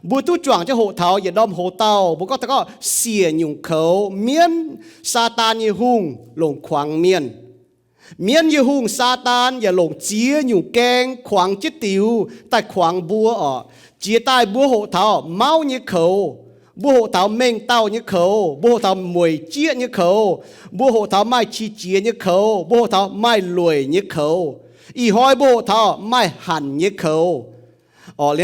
Mbuo duqv juangc jienv hoqc taux yietc norm hoc-dauh, mbuo gorngv taux gorngv siec nyungc koux mienv, Saadaan nyei hungh, longc kuangx mienh. Mienv nyei hungh Saadaan yaac longc ziex nyungc gaeng kuangx jienv diux daaih kuangx mbuo oc. Jiex daaih mbuo hoqc taux mauv nyei koux, mbuo hoqc taux mengh dauh nyei koux, mbuo hoqc taux mueic jieqv nyei koux, mbuo hoqc taux maaih qiex jiez nyei koux, mbuo hoqc taux maaih lueic nyei koux. Ih hnoi mbuo hoqc taux maaih hanc nyei koux. Oc,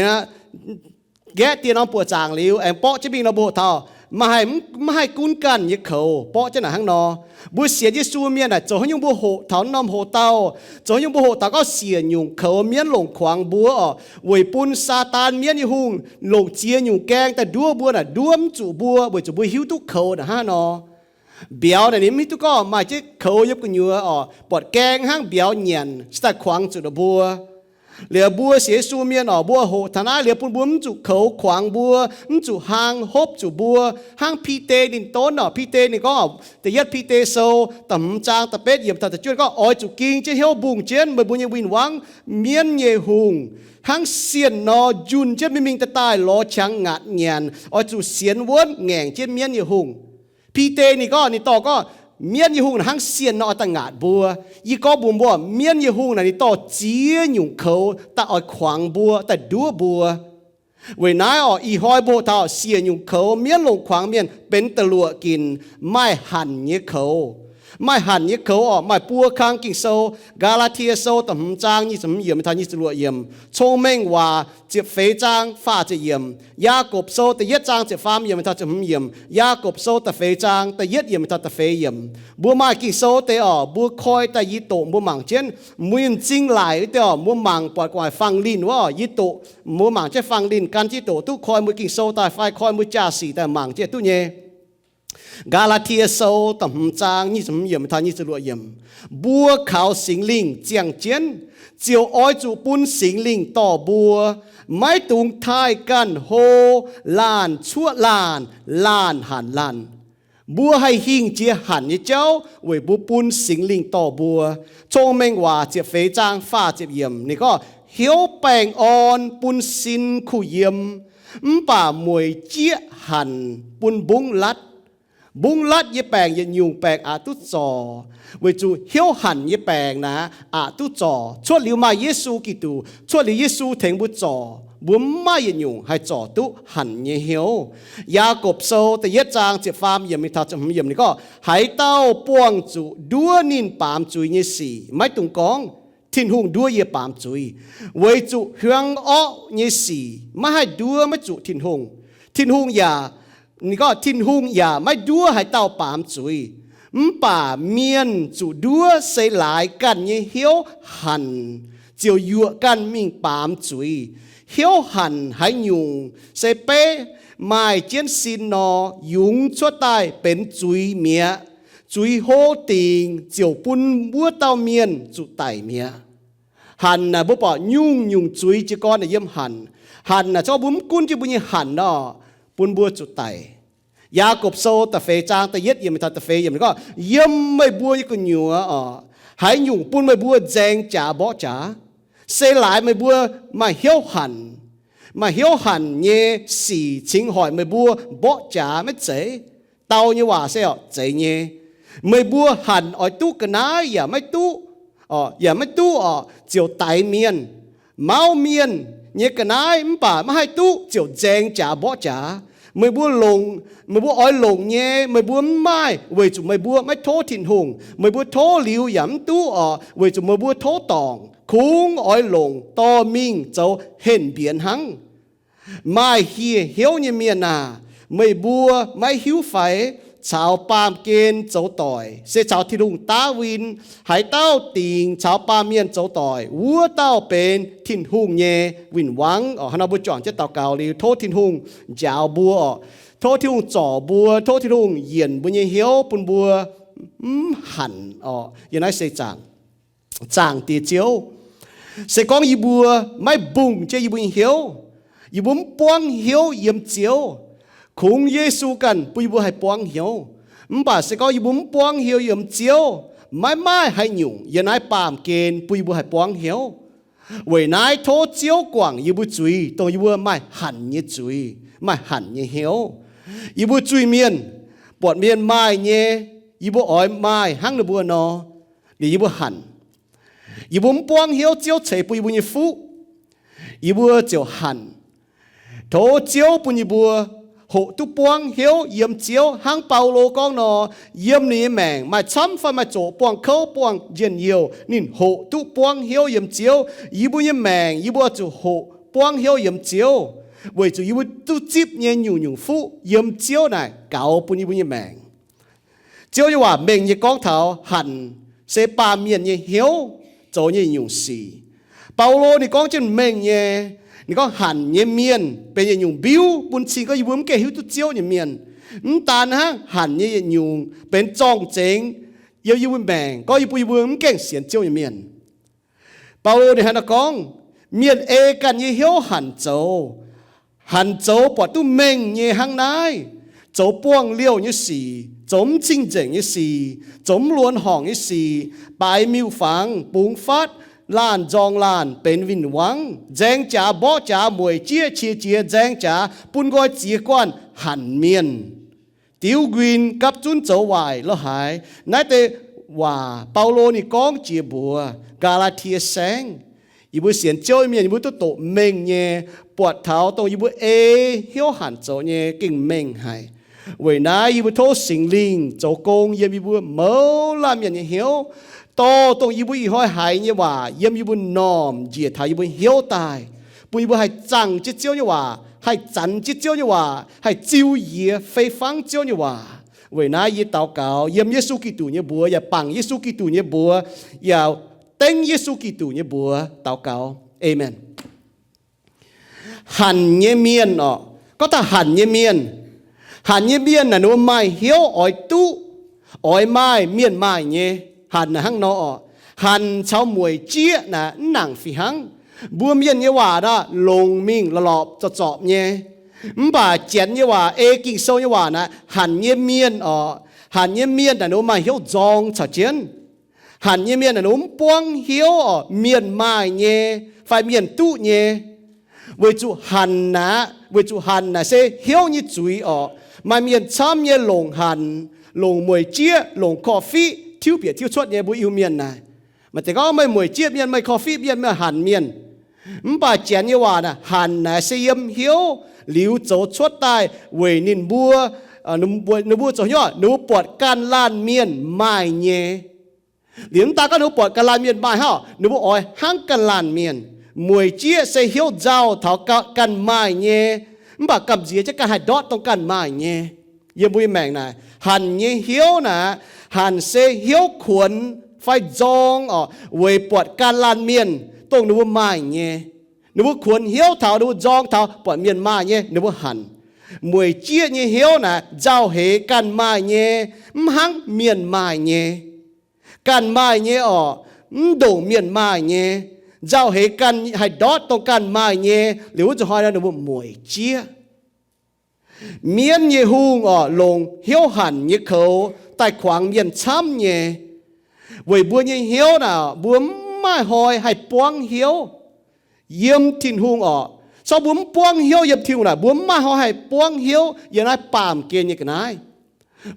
nqaeqv dieh norm buoqc zaangc liuz aengx borqv jienv mingh nor, mbuo hoqc taux maiv haih gunv ganh nyei koux borqv jienv naaic hnangv nor. Mbuo sienx Yesu mienh naaic zoux haaix nyungc mbuo hoqc taux norm hoc-dauh, zoux haaix nyungc mbuo hoqc taux gorngv siec nyungc koux mienv longc kuangx mbuo oc, weic bun Saadaan mienv nyei hungh longc ziex nyungc gaeng daaih nduov mbuo naaic, nduov mv zuqc mbuo, weic zuqc mbuo hiuv duqv koux naaic hnangv nor. Mbiauz naaic ninh mv hiuv duqv gorngv maaih jienv koux yiem gu'nyuoz oc, buatc gaeng hnangv mbiauz nyanc se daaih kuangx zuqc ninh mbuo. Liuz mbuo sienx Yesu mienh oc, mbuo hoqc taux naaiv liuz bun mbuo mv zuqc koux kuangx mbuo, mv zuqc hlang hopv zuqc mbuo. Hnangv Bide ninh donv oc, Bide ninh gorngv, da'yietv Bide sou da'hmz zaang da'betv yiemc taux da'juov gorngv, oix zuqc ging jienv hnyouv mbungh jienv meih mbuo nyei win-wangv mienv nyei hungh, hnangv sienh nor njunh jienv mingh mingh daaih daaih lorz qangx ngaatc nyanc. Oix zuqc sienx wuonv ngaengc jienv mienv nyei hungh. Bide ninh gorngv, ninh dorh gorngv, mienv nyei hungh naaic hnangv sienh nor oix daaih ngaatc mbuo. Yie gorngv mbuox mbuo, mienv nyei hungh naaic ninh dorh ziex nyungc koux daaih oix kuangx mbuo, daaih nduov mbuo. Weic naaiv oc, ih hnoi mbuo hoqc taux siec nyungc koux mienv longc kuangx mienh benx da'luoqc ginc, maaih hanc nyei koux. Maaih hanc nyei koux oc, maaih buo kang Ging-Sou. Gaa^laa^tie Sou da'hmz zaang nyic ziepc hmz yiemc taux nyic ziepc luoqc yiemc, Cong-Mengh Waac ziepc feix zaang faah ziepc yiemc, Yaagorpc Sou da'yietv zaang ziepc faam yiemc taux ziepc hmz yiemc, Yaagorpc Sou da'feix zaang da'yietv yiemc taux da'feix yiemc. Mbuo maaih Ging-Sou deix oc, mbuo koi daaih yie doqc mbuo mangc jienv. Mbuo nyei m'zing laaic wuov deix oc, mbuo mangc buatc gu'nguaaic fang linh wuov oc, yie doqc mbuo mangc jienv fang linh gan jienv doqc duqv koi mbuo Ging-Sou daaih fai koi mbuo jaa-sic daaih mangc jienv duqv nyei. Gaa^laa^tie Sou da'hmz zaang nyic ziepc hmz yiemc taux nyic ziepc luoqc yiemc. Mbuo kaux Singx Lingh ziangh jienv, ziouc oix zuqc bun Singx Lingh dorh mbuo, maiv dungx taaih ganh hlo, laanh cuoqv laanh, laanh hanc laanh. Mbuo haih hingh jiex hanc nyei jauv weic mbuo bun Singx Lingh dorh mbuo. Cong-Mengh Waac ziepc feix zaang faah ziepc yiemc ninh gorngv, hnyouv baengh orn bun sin kuh yiem, mv baac mueic jieqv hanc bun mbungv latv. Mbungv latv nyei baengc yietc nyungc baengc aqc duqv zorc, weic zuqc hnyouv hanc nyei baengc naaic aqc duqv zorc. Cuotv liuz maaih Yesu Giduc, cuotv liuz Yesu tengx mbuo zorc, mbuo mv maaih yietc nyungc haih zorc duqv hanc nyei hnyouv. Yaagorpc Sou da'yietv zaang ziepc faam yiemc mingh taux ziepc hmz yiemc ninh gorngv, haaix dauh buangh zuqc nduov ninh baamz zuiz nyei sic, maiv dungx gorngv, Tin-Hungh nduov yie baamz zuiz. Weic zuqc hiuang orqv nyei sic maiv haih nduov maiv zuqc Tin-Hungh. Tin-Hungh yaac, ninh gorngv Tin-Hungh yaac maiv nduov haaix dauh baamz zuiz. Mv baac mienh zuqc nduov se laaix ganh nyei hnyouv hanc ziouc yuoqc ganh mingh baamz zuiz. Hnyouv hanc haaix nyungc se beiv maaih jienv sin nor, yungz cuotv daaih benx zuiz mi'aqv. Zuiz hlo dingc ziouc bun wuov dauh mienh zuqc daic mi'aqv. Hanc naaic mbuo buatc nyungc-nyungc zuiz jiez gorn naaic yiem hanc. Hanc naaic zorqv mbuo mv gunv jienv mbuo nyei hanc nor, bun mbuo zuqc daic. Yaagorpc Sou da'feix zaang da'yietv yiemc taux da'feix yiemc ninh gorngv, yiem meih mbuo nyei gu'nyuoz oc, haaix nyungc bun meih mbuo nzaeng jaax mborqv jaax, se laaix meih mbuo maaih hnyouv hanc. Maaih hnyouv hanc nyei sic cingx hoic meih mbuo mborqv jaax maiv zeiz? Dau nyei waac se oc, zeiz nyei. Meih mbuo hanc oix duqv ga'naaiv yaac maiv duqv, yaac maiv duqv oc, ziouc daix mienh, mauv mienh nyei ga'naaiv, mv baac maiv haih duqv ziouc nzaeng jaax mborqv jaax. Meih mbuo longc, meih mbuo oix longc nyei meih mbuo mv maaih, weic zuqc meih mbuo maiv tov Tin-Hungh. Meih mbuo tov liuz yaac mv duqv oc, weic zuqc meih mbuo tov dorngc. Kungx oix longc dorh mingh zoux henh mbienx hnangv. Maaih hieh hnyouv nyei mienh aah! Meih mbuo maiv hiuv fai caux baamh gen zoux doic, se caux Tin-Hungh daav win? Haaix dauh dingc caux baamh mienh zoux doic, wuov dauh benx Tin-Hungh nyei win-wangv. Oc, hnangv nor mbuo juangc jienv daux gaux liuz, tov Tin-Hungh njaaux mbuo oc. Tov Tin-Hungh zorc mbuo, tov Tin-Hungh yienc mbuo nyei hnyouv bun mbuo mv hanc oc. Yie naaiv se zaangc, zaangc Diex Ziouv, se gorngv yie mbuo maiv mbungh jienv yie mbuo nyei hnyouv, yie mbuo mv buangv hnyouv yiem Ziouv, kungx Yesu ganh bun yie mbuo haih buangv hnyouv. Mv baac se gorngv yie mbuo mv buangv hnyouv yiem Ziouv, maiv maaih haaix nyungc yiem naaiv baamh gen bun yie mbuo haih buangv hnyouv. Weic naaiv tov Ziouv guangc yie mbuo zuiz, dongh yie mbuo maaih hanc nyei zuiz, maaih hanc nyei hnyouv. Yie mbuo zuiz-mienh, buatc mienh maaih nyei, yie mbuo oix maaih hnangv ninh mbuo nor, liuz yie mbuo hanc. Yie mbuo mv buangv hnyouv Ziouv ceix bun yie mbuo nyei fuqv, yie mbuo ziouc hanc. Tov Ziouv bun yie mbuo hoqc duqv buangv hnyouv yiem Ziouv, hnangv Baulo gorngv nor, yiem ninh nyei maengc maaih camv fai maaih zoqc buangh kouv buangh njien-youh, ninh hoqc duqv buangv hnyouv yiem Ziouv. Yie mbuo nyei maengc yie mbuo zuqc hoqc buangv hnyouv yiem Ziouv, weic zuqc yie mbuo duqv zipv nyei nyungc-nyungc fuqv yiem Ziouv naaic gaux bun yie mbuo nyei maengc. Ziouv nyei waac mengh nyei gorngv taux hanc se baamh mienh nyei hnyouv zoux nyei nyungc sic. Baulo ninh gorngv jienv mengh nyei, ninh gorngv hanc nyei mienh benx yietc nyungc mbiuv bun cing gorngv yie mbuo mv gaengh hiuv duqv Ziouv nyei mienh. Mv daan hnangv, hanc nyei yietc nyungc benx zorng-zengx yiem yie mbuo maengc gorngv yie mbuo, yie mbuo mv gaengh sienx Ziouv nyei mienh. Baulo ninh hnangv naaiv gorngv, mienh ei ganh nyei hnyouv hanc zoux, hanc zoux buatc duqv mengh nyei hnangv naaiv, zoux buangh liouh nyei sic, zoux mv cing-nzengc nyei sic, zoux mv luonx horngc nyei sic, baaix miuc-fangx, bungx fatv, laanh nzorng laanh, benx win-wangv, nzaeng jaax mborqv jaax, mueic jieqv, qiex jiez, nzaeng jaax, bun nqoi ziex guanh, hanc mienh, diuv nquin, gapv zunv zoux waaic lo haaix. Naaiv deix waac Baulo ninh gorngv jiex mbuox Gaa^laa^tie Saengv. Yie mbuo sienx Ziouv nyei mienh yie mbuo duqv doqc mengh nyei, buatc taux dongh yie mbuo ei hnyouv hanc zoux nyei gengh mengh haic. Weic naaiv yie mbuo tov Singx Lingh zoux gong yiem yie mbuo mouz laanh mienh nyei hnyouv, dorh dongh yie mbuo ih hnoi haiz nyei waac yiem yie mbuo m'normh njiec taux yie mbuo hnyouv daaih, bun yie mbuo haih zaangc jienv Ziouv nyei waac, haih zanx jienv Ziouv nyei waac, haih ziux yie fei fangv Ziouv nyei waac. Weic naaiv yie daux gaux yiem Yesu Giduc nyei mbuox yaac bangc Yesu Giduc nyei mbuox yaac dengv Yesu Giduc nyei mbuox daux gaux. Aamen. Hanc nyei mienh orqc, gorngv taux hanc nyei mienh, hanc nyei mienh naaic ninh mbuo maaih hnyouv oix duqv, oix maaih mienh maaih nyei. Hanc naaic hnangv nor orqc, hanc caux mueic jieqv naaic mv nangc fih hnangv. Mbuo mienh nyei waac naaic longc mingh lorpc lorpc zorpc zorpc nyei. Mv baac Janx nyei waac, ei Ging-Sou nyei waac naaic, hanc nyei mienh orqc, hanc nyei mienh naaic ninh mbuo maaih hnyouv nzorng caux jienv. Hanc nyei mienh naaic ninh mbuo mv buangv hnyouv orqc, mienh maaih nyei fai mienh duqv nyei. Weic zuqc hanc naaic, weic zuqc hanc naaic se hnyouv nyei zuiz orqc. Maaih mienh camv nyei longc hanc, longc mueic jieqv, longc korv-fiqv tiuv bieqc tiuv cuotv nyei mbuo Iu-Mienh naaic. Maaih deix gorngv meih mueic jieqv mienh, meih korv-fiqv mienh, meih hanc mienh. Mv baac Janx nyei waac naaic, hanc naaic se yiem hnyouv liuz zoux cuotv daaih weic ninh mbuo, ninh mbuo zoux hnyouv, ninh mbuo buatc ganh laanh mienh maaih nyei. Liuz mv daan gorngv ninh mbuo buatc ganh laanh mienh maaih hnangv, ninh mbuo oix hnangv ganh laanh mienh. Mueic jieqv se hnyouv nzauh taux ganh maaih nyei, mv baac gamh nziex jienv ganh haih ndortv dongh ganh maaih nyei. Yiem mbuo nyei maengc naaic, hanc nyei hnyouv naaic, hanc se hnyouv kuonx fai nzorng orqc, weic buatc ganh laanh mienh dongh ninh mbuo maaih nyei. Ninh mbuo kuonx hnyouv taux, ninh mbuo nzorng taux buatc mienh maaih nyei, ninh mbuo hanc. Mueic jieqv nyei hnyouv naaic nzauh heix ganh maaih nyei, mv hnangv mienh maaih nyei. Ganh maaih nyei orqc, mv ndongc mienh maaih nyei. Nzauh heix ganh haih ndortv dongh ganh maaih nyei, liuz wuov zuqc hnoi ninh mbuo mueic jieqv. Mienv nyei hungh orqc, longc hnyouv hanc nyei koux daaih kuangx mienh camv nyei. Weic mbuo nyei hnyouv naaic, mbuo mv maaih hnoi haih buangv hnyouv yiem Tin-Hungh orqc. Sorng mbuo mv buangv hnyouv yiem Tin-Hungh naaic, mbuo mv maaih hnoi haih buangv hnyouv yiem naaiv baamh gen nyei ga'naaiv.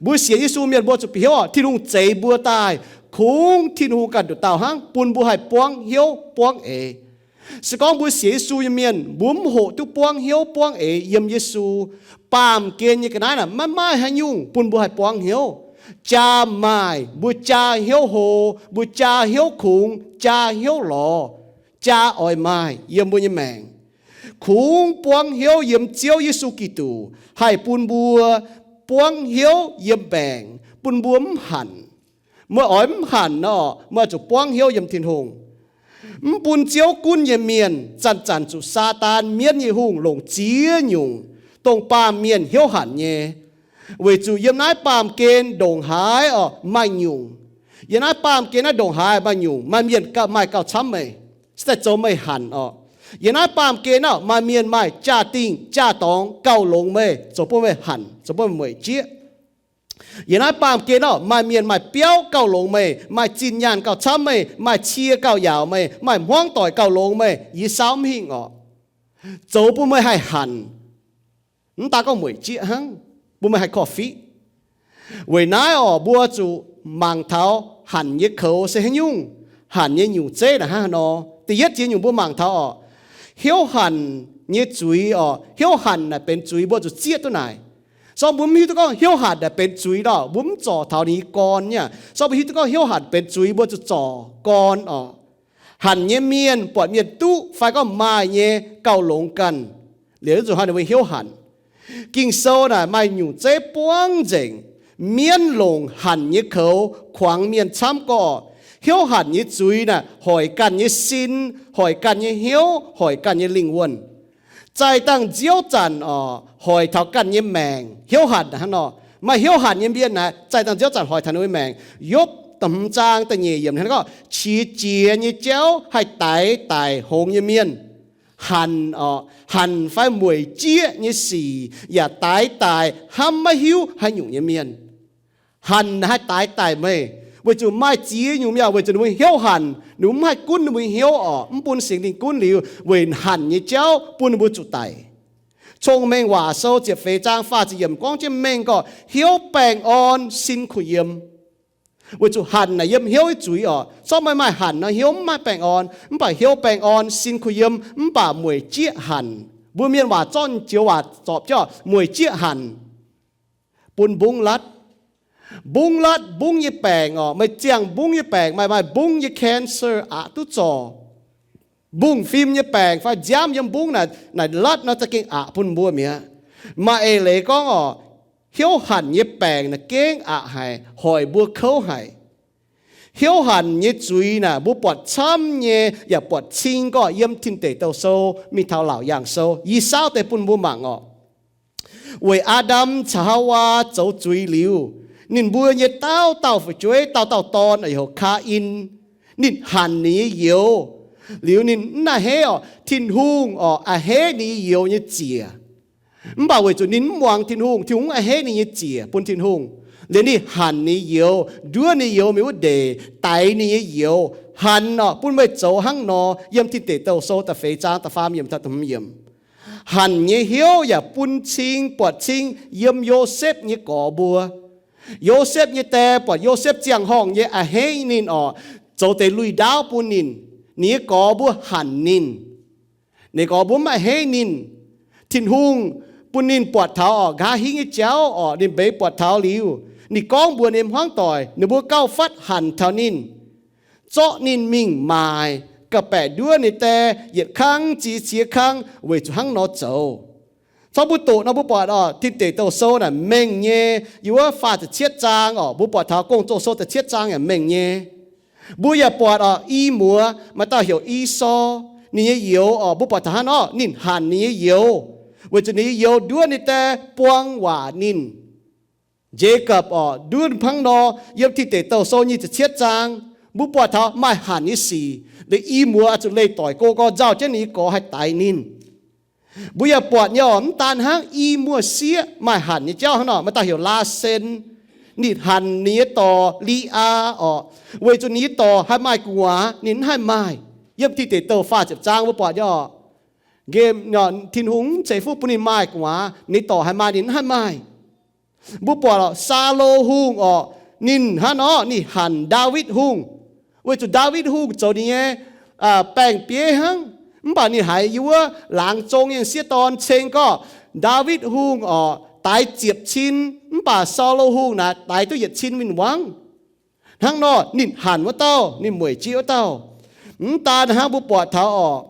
Mbuo sienx Yesu mienh mbuo zuqc bieqc hnyouv orqc, Tin-Hungh zeix mbuo daaih, kungx Tin-Hungh ganh nduqc dauh hnangv bun mbuo haih buangv hnyouv buangv eix. Se gorngv mbuo sienx Yesu nyei mienh, mbuo mv hoqc duqv buangv hnyouv buangv eix yiem Yesu, baamh gen nyei ga'naaiv naaic maiv maaih haaix nyungc bun mbuo haih buangv hnyouv. Jaa maaih, mbuo jaa hnyouv hlo, mbuo jaa hnyouv kungx, jaa hnyouv lorz, jaa oix maaih yiem mbuo nyei maengc. Kungx buangv hnyouv yiem Ziouv Yesu Giduc haih bun mbuo buangv hnyouv yiem maengc, bun mbuo mv hanc. Meih oix mv hanc nor, meih zuqc buangv hnyouv yiem Tin-Hungh. Mv bun Ziouv gunv nyei mienh zanc-zanc zuqc Saadaan mienv nyei hungh longc ziex nyungc, dongh baamh mienh hnyouv hanc nyei. Weic zuqc yiem naaiv baamh gen ndongc haaix orqc maaih nyungc. Yiem naaiv baamh gen naaiv ndongc haaix maaih nyungc, maaih mienh gauh maaih gauh camv meih, se daaih zoux meih hanc orqc. Yiem naaiv baamh gen naaiv maaih mienh maaih jaa-dingh jaa-dorngx gauh longx meih, zoux bun meih hanc, zoux bun meih mueic jieqv. Yiem naaiv baamh gen orqc, maaih mienh maaih biauv gauh longx meih, maaih zinh nyaanh gauh camv meih, maaih cie gauh yaauc meih, maaih hmuangv doic gauh longx meih, yie saauv mv hingh orqc. Zoux bun meih haih hanc, mv daaih gorngv mueic jieqv hnangv, bun meih haih korv-fiqv. Weic naaiv orqc, mbuo zuqc mangc taux hanc nyei koux se haaix nyungc, hanc nyei nyungc zeiv naaic hnangv haaix nor. Da'yietv ziex nyungc mbuo mangc taux orqc, hnyouv hanc nyei zuiz orqc, hnyouv hanc naaic benx zuiz, mbuo zuqc zieqv duqv naaic. Sorng mbuo mv hiuv duqv gorngv hnyouv hanc naaic benx zuiz nor, mbuo mv zorc taux ninh nyei gorn nyei. Sorng mbuo hiuv duqv gorngv hnyouv hanc benx zuiz, mbuo zuqc zorc gorn orqc. Hanc nyei mienh buatc mienh duqv fai gorngv maaih nyei gauh longx ganh, liuz zuqc hnangv ninh mbuo hnyouv hanc. Ging-Sou naaic maaih nyungc zeiv buangv nzengc, mienv longc hanc nyei koux kuangx mienh camv gorqv. Hnyouv hanc nyei zuiz naaic hoic ganh nyei sin, hoic ganh nyei hnyouv, hoic ganh nyei lingh wuonh. Zaih dangh nziouv zanc orqc, hoic taux ganh nyei maengc. Hnyouv hanc hnangv nor, maaih hnyouv hanc nyei mienh naaic zaih dangh nziouv zanc hoic taux ninh nyei maengc. Yopv da'hmz zaang da'nyeic yiemc hnangv gorngv, qiex jiez nyei jauv haih daix daic hngongx nyei mienh. Hanc orqc, hanc fai mueic jieqv nyei sic yaac daix daic hnamv maiv hiuv haaix nyungc nyei mienh. Hanc haih daix daic meih, weic zuqc maaih ziex nyungc mienh, weic zuqc ninh mbuo hnyouv hanc, ninh mbuo mv haih gunv ninh mbuo nyei hnyouv orqc, mv bun Singx Lingh gunv liuz, weic hanc nyei jauv bun ninh mbuo zuqc daic. Cong-Mengh Waac Sou ziepc feix zaang faah ziepc yiemc gorngv jienv mengh gorqv, hnyouv baengh orn, sin kuh yiem. Weic zuqc hanc naaic yiem hnyouv nyei zuiz orqc. Sorng meih maaih hanc nor, hnyouv mv maaih baengh orn. Mv baac hnyouv baengh orn, sin kuh yiem, mv baac mueic jieqv hanc. Mbuo mienh waac zorqv joux waac zorpc jienv orqc, mueic jieqv hanc. Bun mbungv latv. Mbungv latv, mbungv nyei baengc orqc, meih ziangh mbungv nyei baengc, maaih maaih mbungv nyei cancer aqc duqv zorc. Mbungv fim nyei baengc fai nziaamv yiem mbungv naaic, naaic latv nor za'gengh aqc bun mbuo mi'aqv. Maaih eix leiz gorngv orqc, hnyouv hanc nyei baengc naaic gengh aqc haic, hoic mbuo kouv haic. Hnyouv hanc nyei zuiz naaic mbuo buatc camv nyei yaac buatc cing gorqv yiem Tin Deic Douh Sou mingh taux Laauc Yaangh Sou. Yie saauv deix bun mbuo mangc orqc. Weic Aa^ndam caux Haawaa zoux zuiz liuz, ninh mbuo nyei dauh dauh fu'jueiv, dauh dauh dorn, heuc Kaa^in, ninh hanc ninh nyei youz. Liuz ninh mv a'hneiv orqc, Tin-Hungh orqc a'hneiv ninh nyei youz nyei ziec. Mv baac weic zuqc ninh mv muangx Tin-Hungh, Tin-Hungh mv a'hneiv ninh nyei ziec bun Tin-Hungh. Liuz ninh hanc ninh nyei youz, nduov ninh nyei youz mingh wuov ndeic, daix ninh nyei youz. Hanc orqc bun meih zoux hnangv nor. Yiem Tin Deic Douh Sou da'feix zaang da'faam yiemc taux da'hmz yiemc. Hanc nyei hnyouv yaac bun cing buatc cing yiem Yosepv nyei gorx mbuo. Yosepv nyei die buatc Yosepv ziangh horngh nyei a'hneiv ninh orqc, zoux deix lui-ndaauv bun ninh. Ninh nyei gorx mbuo hanc ninh. Ninh gorx mbuo mv a'hneiv ninh. Tin-Hungh bun ninh buatc taux orqc nqa'haav hingv nyei jauv orqc, ninh mbeix buatc taux liuz, ninh gorngv mbuox ninh hmuangv doic, ninh mbuo gauh fatv hanc taux ninh, zorqv ninh mingh maaic, gauh baeqc nduov ninh die yietc kangv ziex kangv weic zuqc hnangv nor zoux. Caux mbuo doqc nor mbuo buatc orqc, Tin Deic Douh Sou naaic mengh nyei. Yiem wuov faah ziepc cietv zaang orqc, mbuo buatc taux Gong-Zoh Sou da'cietv zaang yaac mengh nyei. Mbuo yaac buatc orqc, i muoz maaih dauh heuc Esaau, ninh nyei youz orqc, mbuo buatc taux hnangv nor ninh hanc ninh nyei youz, weic zuqc ninh nyei youz nduov ninh die, buang waac ninh. Jacob orqc, nduov hnangv nor. Yiem Tin Deic Douh Sou nyic ziepc cietv zaang, mbuo buatc taux maaih hanc nyei sic. Liuz i muoz oix zuqc leih doic go gorx nzauh jienv ninh nyei gorx haih daix ninh. Mbuo yaac buatc nyei orqc, mv daan hnangv, i muoz-sieqv maaih hanc nyei jauv hnangv nor. Maaih dauh heuc Laasen, ninh hanc ninh nyei dorc, Li^aa orqc, weic zuqc ninh nyei dorc haih maaih gu'nguaaz, ninh mv haih maaih. Yiem Tin Deic Douh faah ziepc zaang mbuo buatc nyei orqc, nqemh Tin-Hungh mv ceix fuqv bun ninh maaih gu'nguaaz, ninh nyei dorc haih maaih, ninh mv haih maaih. Mbuo buatc orqc, Saulo Hungh orqc, ninh hnangv nor ninh hanc Ndaawitv Hungh, weic zuqc Ndaawitv Hungh zoux ninh nyei baeng-bieiv hnangv. Mv baac ninh haiz yiem wuov laangz zong nyei sieqv dorn ceng gorngv, Ndaawitv Hungh orqc daix ziepc cin, mv baac Saulo Hungh naaic daix duqv yietc cin win-wangv. Hnangv nor ninh hanc wuov dauh, ninh mueic jieqv wuov dauh. Mv daan hnangv, mbuo buatc taux orqc,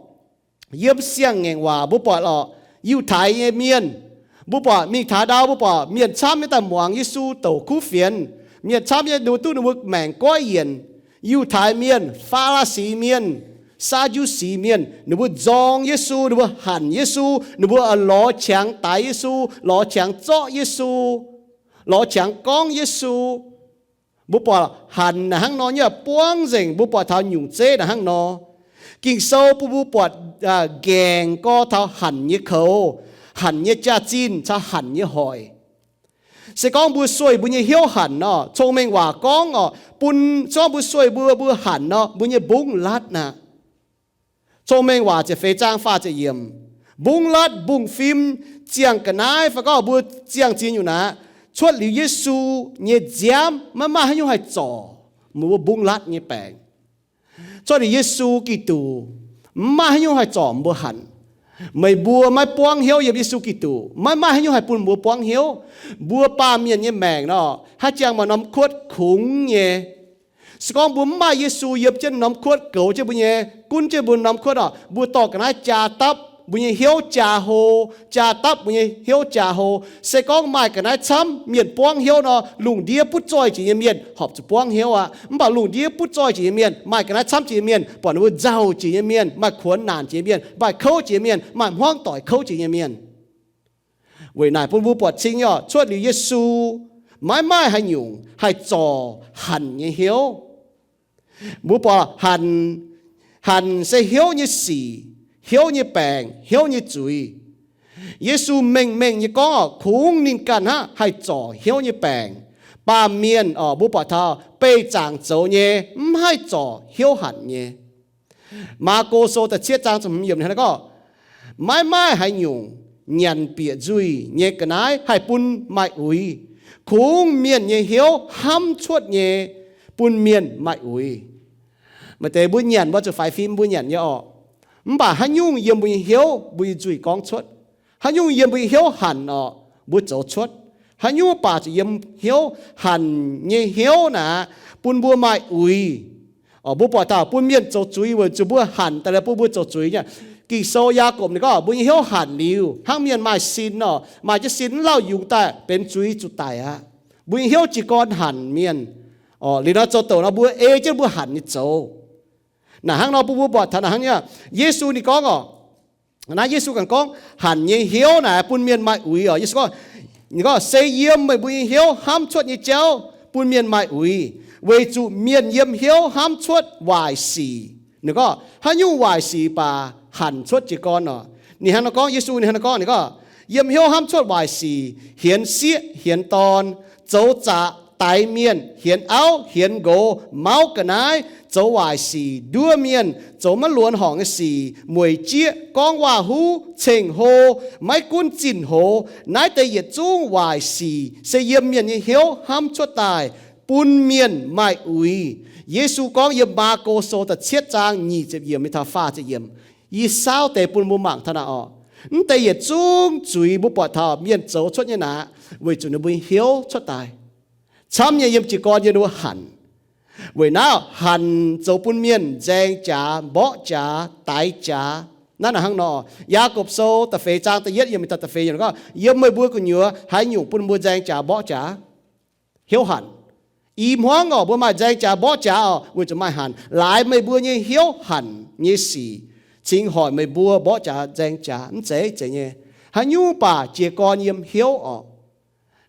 yiem Siang-Ngaengc Waac mbuo buatc orqc, Yiutai nyei mienh, mbuo buatc mingh taux ndau mbuo buatc mienh camv nyei daaih muangx Yesu douc kuv fienx. Mienh camv nyei ninh mbuo duqv ninh mbuo maengc goiv yienc. Yiutai mienh, Faa^laa^si mienh, Saa^ndu^si mienh, ninh mbuo nzorng Yesu, ninh mbuo hanc Yesu, ninh mbuo lorz qangx daix Yesu, lorz qangx zorqv Yesu, lorz qangx gorngv Yesu. Mbuo buatc hanc naaic hnangv nor nyei buangv nzengc, mbuo buatc taux nyungc zeiv naaic hnangv nor. Ging-Sou bun mbuo buatc nqaengc gorx taux hanc nyei koux, hanc nyei jaax-zinh caux hanc nyei hoic. Se gorngv mbuo sueih mbuo nyei hnyouv hanc nor, Cong-Mengh Waac gorngv oc, bun, se gorngv mbuo sueih mbuo, mbuo hanc nor, mbuo nyei mbungv latv naaic. Cong-Mengh Waac ziepc feix zaang faah ziepc yiemc, mbungv latv mbungv fim ziangh ga'naaiv fai gorngv mbuo ziangh ziex nyungc naaic, cuotv liuz Yesu nyei nziaamv maiv maaih haaix nyungc haih zorc mbuo mbungv latv nyei baengc. Cuotv liuz Yesu Giduc, maiv maaih haaix nyungc haih zorc mbuo hanc. Meih mbuo maiv buangv hnyouv yiem Yesu Giduc, maiv maaih haaix nyungc haih bun mbuo buangv hnyouv. Mbuo baamh mienh nyei maengc nor, haaix jangx maaih norm kuotv kungx nyei. Se gorngv mbuo mv maaih Yesu yiem jienv norm kuotv goux jienv mbuo nyei, gunv jienv mbuo norm kuotv oc, mbuo dorh ga'naaiv jaa dapv mbuo nyei hnyouv jaa hlo, jaa dapv mbuo nyei hnyouv jaa hlo. Se gorngv maaih ga'naaiv camv mienh buangv hnyouv nor, lungh ndiev butv zoih jiex nyei mienh horpc zuqc buangv hnyouv aqv. Mv baac lungh ndiev butv zoih jiex nyei mienh, maaih ga'naaiv camv jiex nyei mienh, buatc ninh mbuo nzauh jiex nyei mienh, maaih kuonx naanc jiex nyei mienh, maaih kouv jiex nyei mienh, maaih hmuangv doic kouv jiex nyei mienh. Weic naaic bun mbuo buatc cing nyei oc, cuotv liuz Yesu, maiv maaih haaix nyungc haih zorc hanc nyei hnyouv. Mbuo buatc hanc, hanc se hnyouv nyei sic, hnyouv nyei baengc, hnyouv nyei zuiz. Yesu mengh mengh nyei gorngv oc, kungx ninh ganh hnangv haih zorc hnyouv nyei baengc. Baamh mienh oc, mbuo buatc taux beih zaangc zoux nyei mv haih zorc hnyouv hanc nyei. Maako Sou da'cietv zaang ziepc hmz yiemc ninh gorngv, maiv maaih haaix nyungc nyanc bieqc nzuih nyei ga'naaiv haih bun maaih uix. Kungx mienh nyei hnyouv hnamv cuotv nyei bun mienh maaih uix. Maaih deix mbuo nyanc mbuo zuqc faix fim mbuo nyanc nyei orqc. Mv baac haaix nyungc yiem mbuo nyei hnyouv, mbuo nyei nzuih gorngv cuotv. Haaix nyungc yiem mbuo nyei hnyouv hanc orqc, mbuo zoux cuotv. Haaix nyungc baac zuqc yiem hnyouv hanc nyei hnyouv naaic bun mbuo maaih uix. Orqc, mbuo buatc taux bun mienh zoux zuiz weic zuqc mbuo hanc daaih bun mbuo zoux zuiz nyei. Ging-Sou Yaagorpc ninh gorngv mbuo nyei hnyouv hanc liuz hnangv mienh maaih sin orqc, maaih jienv sin mv lauh yungz daaih benx zuiz zuqc daic aqv. Mbuo nyei hnyouv jiez gorn hanc mienh. Orqc, liuz nor zoux douc nor mbuo ei jienv mbuo hanc nyei zoux. Naaic hnangv nor bun mbuo buatc taux naaic hnangv nyei. Yesu ninh gorngv orqc, naaiv Yesu ganh gorngv hanc nyei hnyouv naaic bun mienh maaih uix orqc. Yesu gorngv, ninh gorngv se yiem meih mbuo nyei hnyouv hnamv cuotv nyei jauv bun mienh maaih uix, weic zuqc mienh yiem hnyouv hnamv cuotv waaic sic. Ninh gorngv haaix nyungc waaic sic baac hanc cuotv jiez gorn orqc. Ninh hnangv nor gorngv, Yesu ninh hnangv nor gorngv, ninh gorngv, yiem hnyouv hnamv cuotv waaic sic, hienx sieqv, hienx dorn, zoux zaqc, daix mienh, hienx auv, hienx nqox, mauv ga'naaiv, zoux waaic sic, nduov mienh, zoux maiv luonx horngc nyei sic, mueic jieqv, gorngv waac-huv, ceng-hlo, maiv gunv zinh hoz. Naaiv deix yietc zungv waaic sic se yiem mienh nyei hnyouv hnamv cuotv daaih, bun mienh maaih uix. Yesu gorngv yiem Maako Sou da'cietv zaang nyic ziepc yiemc mingh taux faah ziepc yiemc. Yie saauv deix bun mbuo mangc taux naaic orqc. Mv deix yietc zungv zuiz mbuo buatc taux mienh zoux cuotv nyei naaic, weic zuqc ninh mbuo nyei hnyouv cuotv daaih. Camv nyei yiem jiez gorn yiem ninh mbuo hanc. Weic naaiv hanc zoux bun mienh nzaeng jaax, mborqv jaax, daix jaax. Naaiv naaic hnangv nor, Yaagorpc Sou da'feix zaang da'yietv yiemc mingh taux da'feix yiemc gorngv, yiem meih mbuo gu'nyuoz haaix nyungc bun mbuo nzaeng jaax mborqv jaax? Hnyouv hanc. I hmuangv orqc, mbuo maaih nzaeng jaax mborqv jaax orqc, weic zuqc maaih hanc. Laaix meih mbuo nyei hnyouv hanc nyei sic cingx hoic meih mbuo mborqv jaax nzaeng jaax mv zeiz? Zeiz nyei. Haaix nyungc baac jiez gorn yiem hnyouv orqc.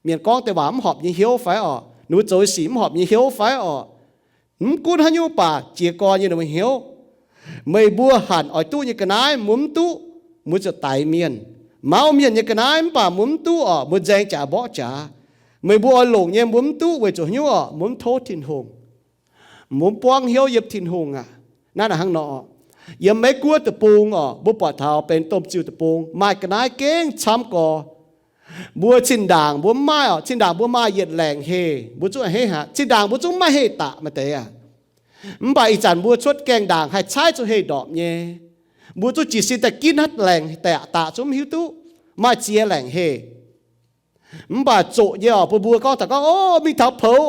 Mienh gorngv deix waac mv horpc nyei hnyouv fai orqc, ninh mbuo zoux nyei sic mv horpc nyei hnyouv fai orqc. Mv gunv haaix nyungc baac jiez gorn yiem ninh mbuo hnyouv. Meih mbuo hanc oix duqv nyei ga'naaiv mbuo mv duqv, mbuo ziouc daix mienh. Mauv mienh nyei ga'naaiv mv baac mbuo mv duqv orqc, mbuo nzaeng jaax mborqv jaax. Meih mbuo oix longc nyei mbuo mv duqv weic zuqc haaix nyungc orqc, mbuo mv tov Tin-Hungh. Mbuo mv buangv hnyouv yiem Tin-Hungh aqv. Naaiv naaic hnangv nor, yiem Meiv Guoqv deic-bung orqc, mbuo buatc taux benx domh ziuh deic-bung maaih ga'naaiv gengh camv gorx. Mbuo zinh ndaangc mbuo mv maaih orqc, zinh ndaangc mbuo maaih yietc laengc heh, mbuo zungv a'hneiv haic. Zinh ndaangc mbuo zungv maiv maaih heh daqc maaih deix aqv. Mv baac ih zanc mbuo cuotv gaengh ndaangc haih caaiv zuqc heh ndorpc nyei. Mbuo zungv jiez sin daaih ginv haaix laengc daqc zungv mv hiuv duqv, maaih ziex laengc heh. Mv baac zoqc nyei orqc, bun mbuo gorngv taux gorngv, o, mingh taux poux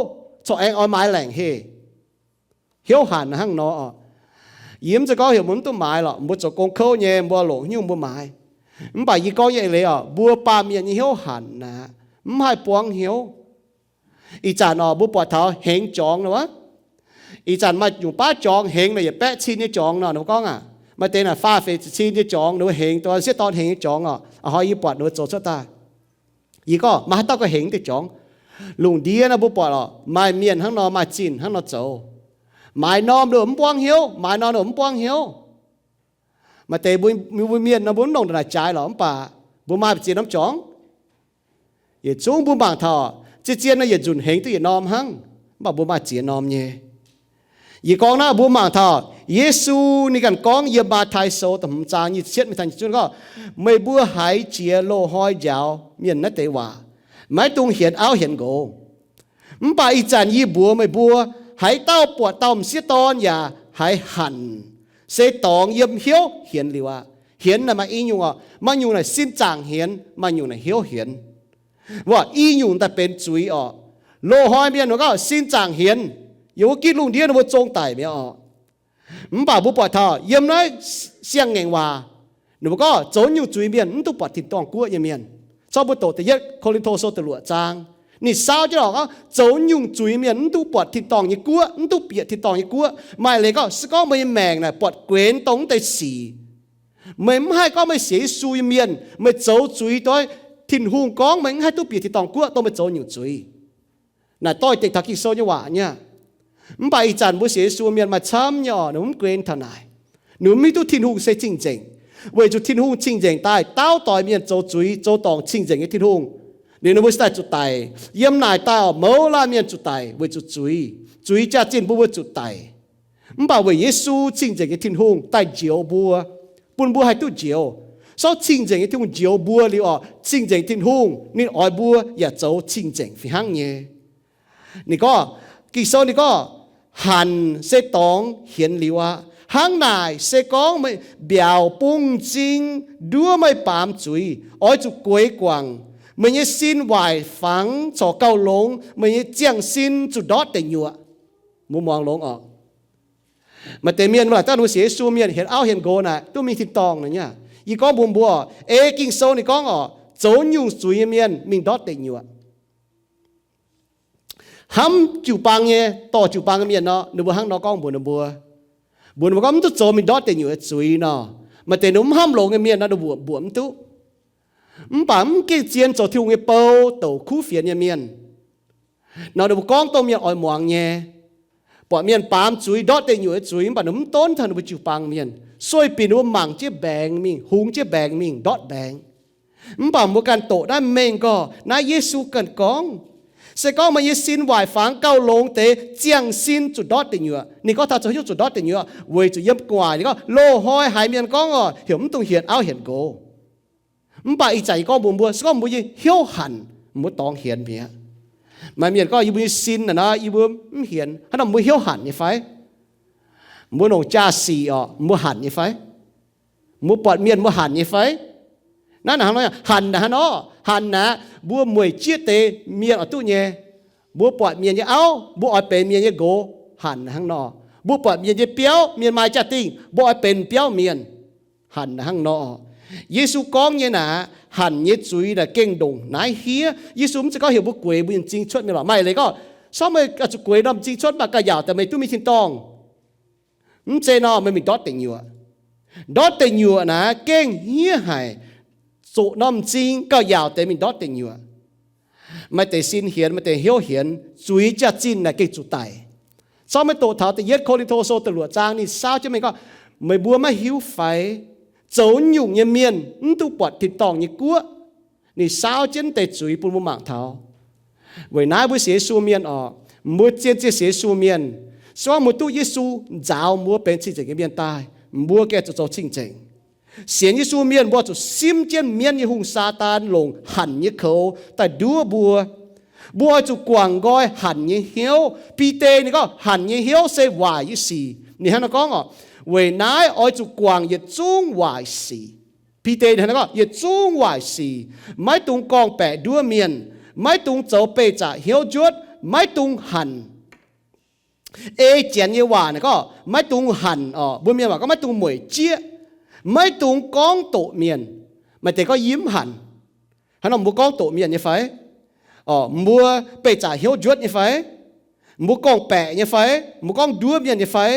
corc aengx oix maaiz laengc heh. Hnyouv hanc hnangv nor orqc. Yie mv zeiz gorngv heuc mbuo mv duqv maaiz lorqc, mbuo zoux gong kouv nyei, mbuo longc haaix nyungc mbuo maaiz. Mv baac yie gorngv nyei eix leiz orqc, mbuo baamh mienh nyei hnyouv hanc aqv, mv haih buangv hnyouv. Ih zanc orqc, mbuo buatc taux hengx jorngx nor wuov. Ih zanc maaih nyungc baav jorngx hengx naaic yietc baeqv cin nyei jorngx nor, ninh mbuo gorngv aqv. Maaih deix naaic faah feix cin nyei jorngx, ninh mbuo hengx, dongh sieqv dorn hengx nyei jorngx orqc. A'hnoi yie buatc ninh mbuo zoux cuotv daaih. Yie gorngv maaih haaix dauh gauh hengx deix jorngx? Lungh ndiev naaiv mbuo buatc lorqc, maaih mienh hnangv nor maaih zinh hnangv nor zoux. Maaiz norm nor mv buangv hnyouv, maaiz norm nor mv buangv hnyouv. Maaih deix mbuo, mbuo mienh nor mbuo mv longc ndongc naaic jaaix lorqc, mv baac mbuo maaih ziex norm jorngx. Yietc zungv mbuo mangc taux, Zien-zien nor yietc nzunc hengx duqv yietc norm hnangv, mv baac mbuo maaih ziex norm nyei. Yie gorngv naaiv mbuo mangc taux Yesu ninh ganh gorngv yiem Matv^tai Sou da'hmz zaang nyic ziepc cietv mingh taux nyic ziepc zuoqv gorngv, meih mbuo haiz jiex loz-hnoi njaaux mienh naaiv deix waac, maiv dungx hienx auv hienx nqox. Mv baac ih zanc yie mbuox meih mbuo, haaix dauh buatc dauh m'sieqv dorn yaac haiz hanc, se dorngx yiem hnyouv hienx liuz aqv. Hienx naaic maaih i nyungc oc. Maaih nyungc naaic sin zaangc hienx, maaih nyungc naaic hnyouv hienx. Waac i nyungc daaih benx zuiz oc. Loz-hnoi mienh ninh gorngv sin zaangc hienx, yiem wuov gitv lungh ndiev ninh mbuo zong daic mi'aqv oc. Mv baac mbuo buatc taux yiem naaiv siang-ngaengc waac, ninh mbuo gorngv zoux nyungc zuiz mienh mv duqv buatc tin-dorngh guoqv nyei mienh. Corc mbuo doqc da'yietv Ko^lin^to Sou da'luoqc zaang, ninh saauv jienv oc, gorngv zoux nyungc zuiz mienh mv duqv buatc tin-dorngh nyei guoqv, mv duqv bieqc tin-dorngh nyei guoqv. Maaih leiz gorngv se gorngv meih nyei maengc naaic buatc guenx dongh mv deix sic, meih mv haih gorngv meih sienx Yesu nyei mienh, meih zoux zuiz doix, Tin-Hungh gorngv meih mv haih duqv bieqc tin-dorngh guoqv dongh meih zoux nyungc zuiz. Naaic doix-dekc taux Ging-Sou nyei waac nyei aqv. Mv baac ih zanc mbuo sienx Yesu mienh maaih camv nyei oc, ninh mbuo mv guenx taux naaic. Ninh mbuo mv hiuv duqv Tin-Hungh se cing-nzengc. Weic zuqc Tin-Hungh cing-nzengc daaih dauh doix mienh zoux zuiz, zoux dorngc cing-nzengc nyei Tin-Hungh. Ninh mbuo se daaih zuqc daic. Yiem naaic daaih oc, mouz laanh mienh zuqc daic weic zuqc zuiz. Zuiz jaax-zinh bun mbuo zuqc daic. Mv baac weic Yesu cing-nzengc nyei Tin-Hungh daaih njoux mbuo, bun mbuo haih duqv njoux. Sortv cing-nzengc nyei Tin-Hungh njoux mbuo liuz oc, cing-nzengc Tin-Hungh ninh oix mbuo yaac zoux cing-nzengc fih hnangv nyei. Ninh gorngv, Ging-Sou ninh gorngv, hanc se dorngx hienx liuz aqv. Hnangv naaic se gorngv meih mbiaauc bung m'zing nduov meih baamz zuiz, oix zuqc gueix guangc. Meih nyei sin waaic fangx corc gauh longx, meih nyei ziangh sin zuqc ndortv deic nyuoqc. Mbuo muangx longx oc. Maaih deix mienh mbuo laaic daaih ninh mbuo sienx Yesu mienh hienx auv hienx nqox naaic duqv mingh tin-dorngh naaic nyei. Yie gorngv mbuox mbuo, ei Ging-Sou ninh gorngv oc, zoux nyungc zuiz nyei mienh mingh ndortv deic nyuoqc. Hnamv jiu-baang nyei, dorh jiu-baang nyei mienh nor, ninh mbuo hnangv nor gorngv mbuox ninh mbuo. Mbuox ninh mbuo gorngv mv duqv zoux mingh ndortv deic nyuoqc nyei zuiz nor. Maaih deix ninh mbuo mv hnamv longx nyei mienh nor, ninh mbuo mbuoqc mv duqv. Mv baac mv gengh zien zoux Tin-Hungh nyei bou, douc kuv fienx nyei mienh nor, ninh mbuo gorngv dongh mienh oix muangx nyei. Buatc mienh baamz zuiz ndortv deic nyuoqc nyei zuiz, mv baac ninh mbuo mv donv taux ninh mbuo jiu-baang mienh. Sueih binc ninh mbuo mangc jienv mbaengx mingh, hungx jienv mbaengx mingh ndortv mbaengx. Mv baac mbuo ganh doqc naaiv mengh gorngv naaiv Yesu ganh gorngv, se gorngv meih nyei sin waaic fangx gauh longx deix, ziangh sin zuqc ndortv deic nyuoqc. Ninh gorngv taux zoux hnyouv zuqc ndortv deic nyuoqc weic zuqc yiem gu'nguaaic ninh gorngv loz-hnoi haiz mienh gorngv oc, heuc mv dungx hienx auv hienx nqox. Mv baac ih zanc yie gorngv mbuox mbuo, se gorngv mbuo nyei hnyouv hanc, mbuo dorngx hienx mi'aqv. Maaih mienh gorngv, yie mbuo nyei sin naaic nor, yie mbuo mv hienx. Hnangv nor mbuo hnyouv hanc nyei fai? Mbuo longc jaa-sic oc, mbuo hanc nyei fai? Mbuo buatc mienh mbuo hanc nyei fai? Naaiv naaic hnangv nor, hanc naaic hnangv nor, hanc naaic mbuo mueic jieqv deix mienh oix duqv nyei. Mbuo buatc mienh nyei auv, mbuo oix benx mienh nyei nqox, hanc naaic hnangv nor. Mbuo buatc mienh nyei biauv, mienh maaih jaa-dingh, mbuo oix benx biauv mienh, hanc naaic hnangv nor. Yesu gorngv nyei naaic, hanc nyei zuiz naaic gengh ndongc naaiv hniev. Yesu mv zeiz gorngv heuc mbuo gueix mbuo nyei m'zing cuotv mienh lorqc. Maaih leiz gorngv, sortv meih oix zuqc gueix norm m'zing cuotv, mv baac gauh yaauc daaih meih duqv mingh tin-dorngh. Mv zeiz nor, meih mingh ndortv deic nyuoqc. Ndortv deic nyuoqc naaic gengh hniev haic. Zoqc norm m'zing gauh yaauc deix mingh ndortv deic nyuoqc. Maaih deix sin hienx, maaih deix hnyouv hienx, zuiz jaax-zinh naaic gengh zuqc daic. Corc meih doqc taux da'yietv Ko^lin^to Sou da'luoqc zaang ninh saauv jienv mingh gorngv, meih mbuo maiv hiuv fai zoux nyungc nyei mienh mv duqv buatc tin-dorngh nyei guoqv? Ninh saauv jienv deix zuiz bun mbuo mangc taux. Weic naaiv mbuo sienx Yesu mienh oc, mbuo zien-zien sienx Yesu mienh, se gorngv mbuo duqv Yesu nzaaux mbuo benx cing-nzengc nyei mienh daaih, mbuo gengh zuqc zoux cing-nzengc. Sienx Yesu mienh mbuo zuqc simv jienv mienv nyei hungh, Saadaan, longc hanc nyei koux daaih nduov mbuo. Mbuo oix zuqc guangc nqoi hanc nyei hnyouv. Bide ninh gorngv hanc nyei hnyouv se waaic nyei sic. Ninh hnangv naaiv gorngv oc, weic naaiv oix zuqc guangc yietc zungv waaic sic. Bide ninh hnangv naaiv gorngv, yietc zungv waaic sic, maiv dungx gorngv-baeqc nduov mienh, maiv dungx zoux beih zaqc hnyouv njuotv, maiv dungx hanc. Ei Janx nyei waac naaic gorngv maiv dungx hanc oc, mbuo mienh waac gorngv maiv dungx mueic jieqv, maiv dungx gorngv doqc mienh. Maaih deix gorngv yie mv hanc. Hnangv nor mbuo gorngv doqc mienh nyei fai? Oc, mbuo beih zaqc hnyouv njuotv nyei fai? Mbuo gorngv-baeqc nyei fai? Mbuo gorngv nduov mienh nyei fai?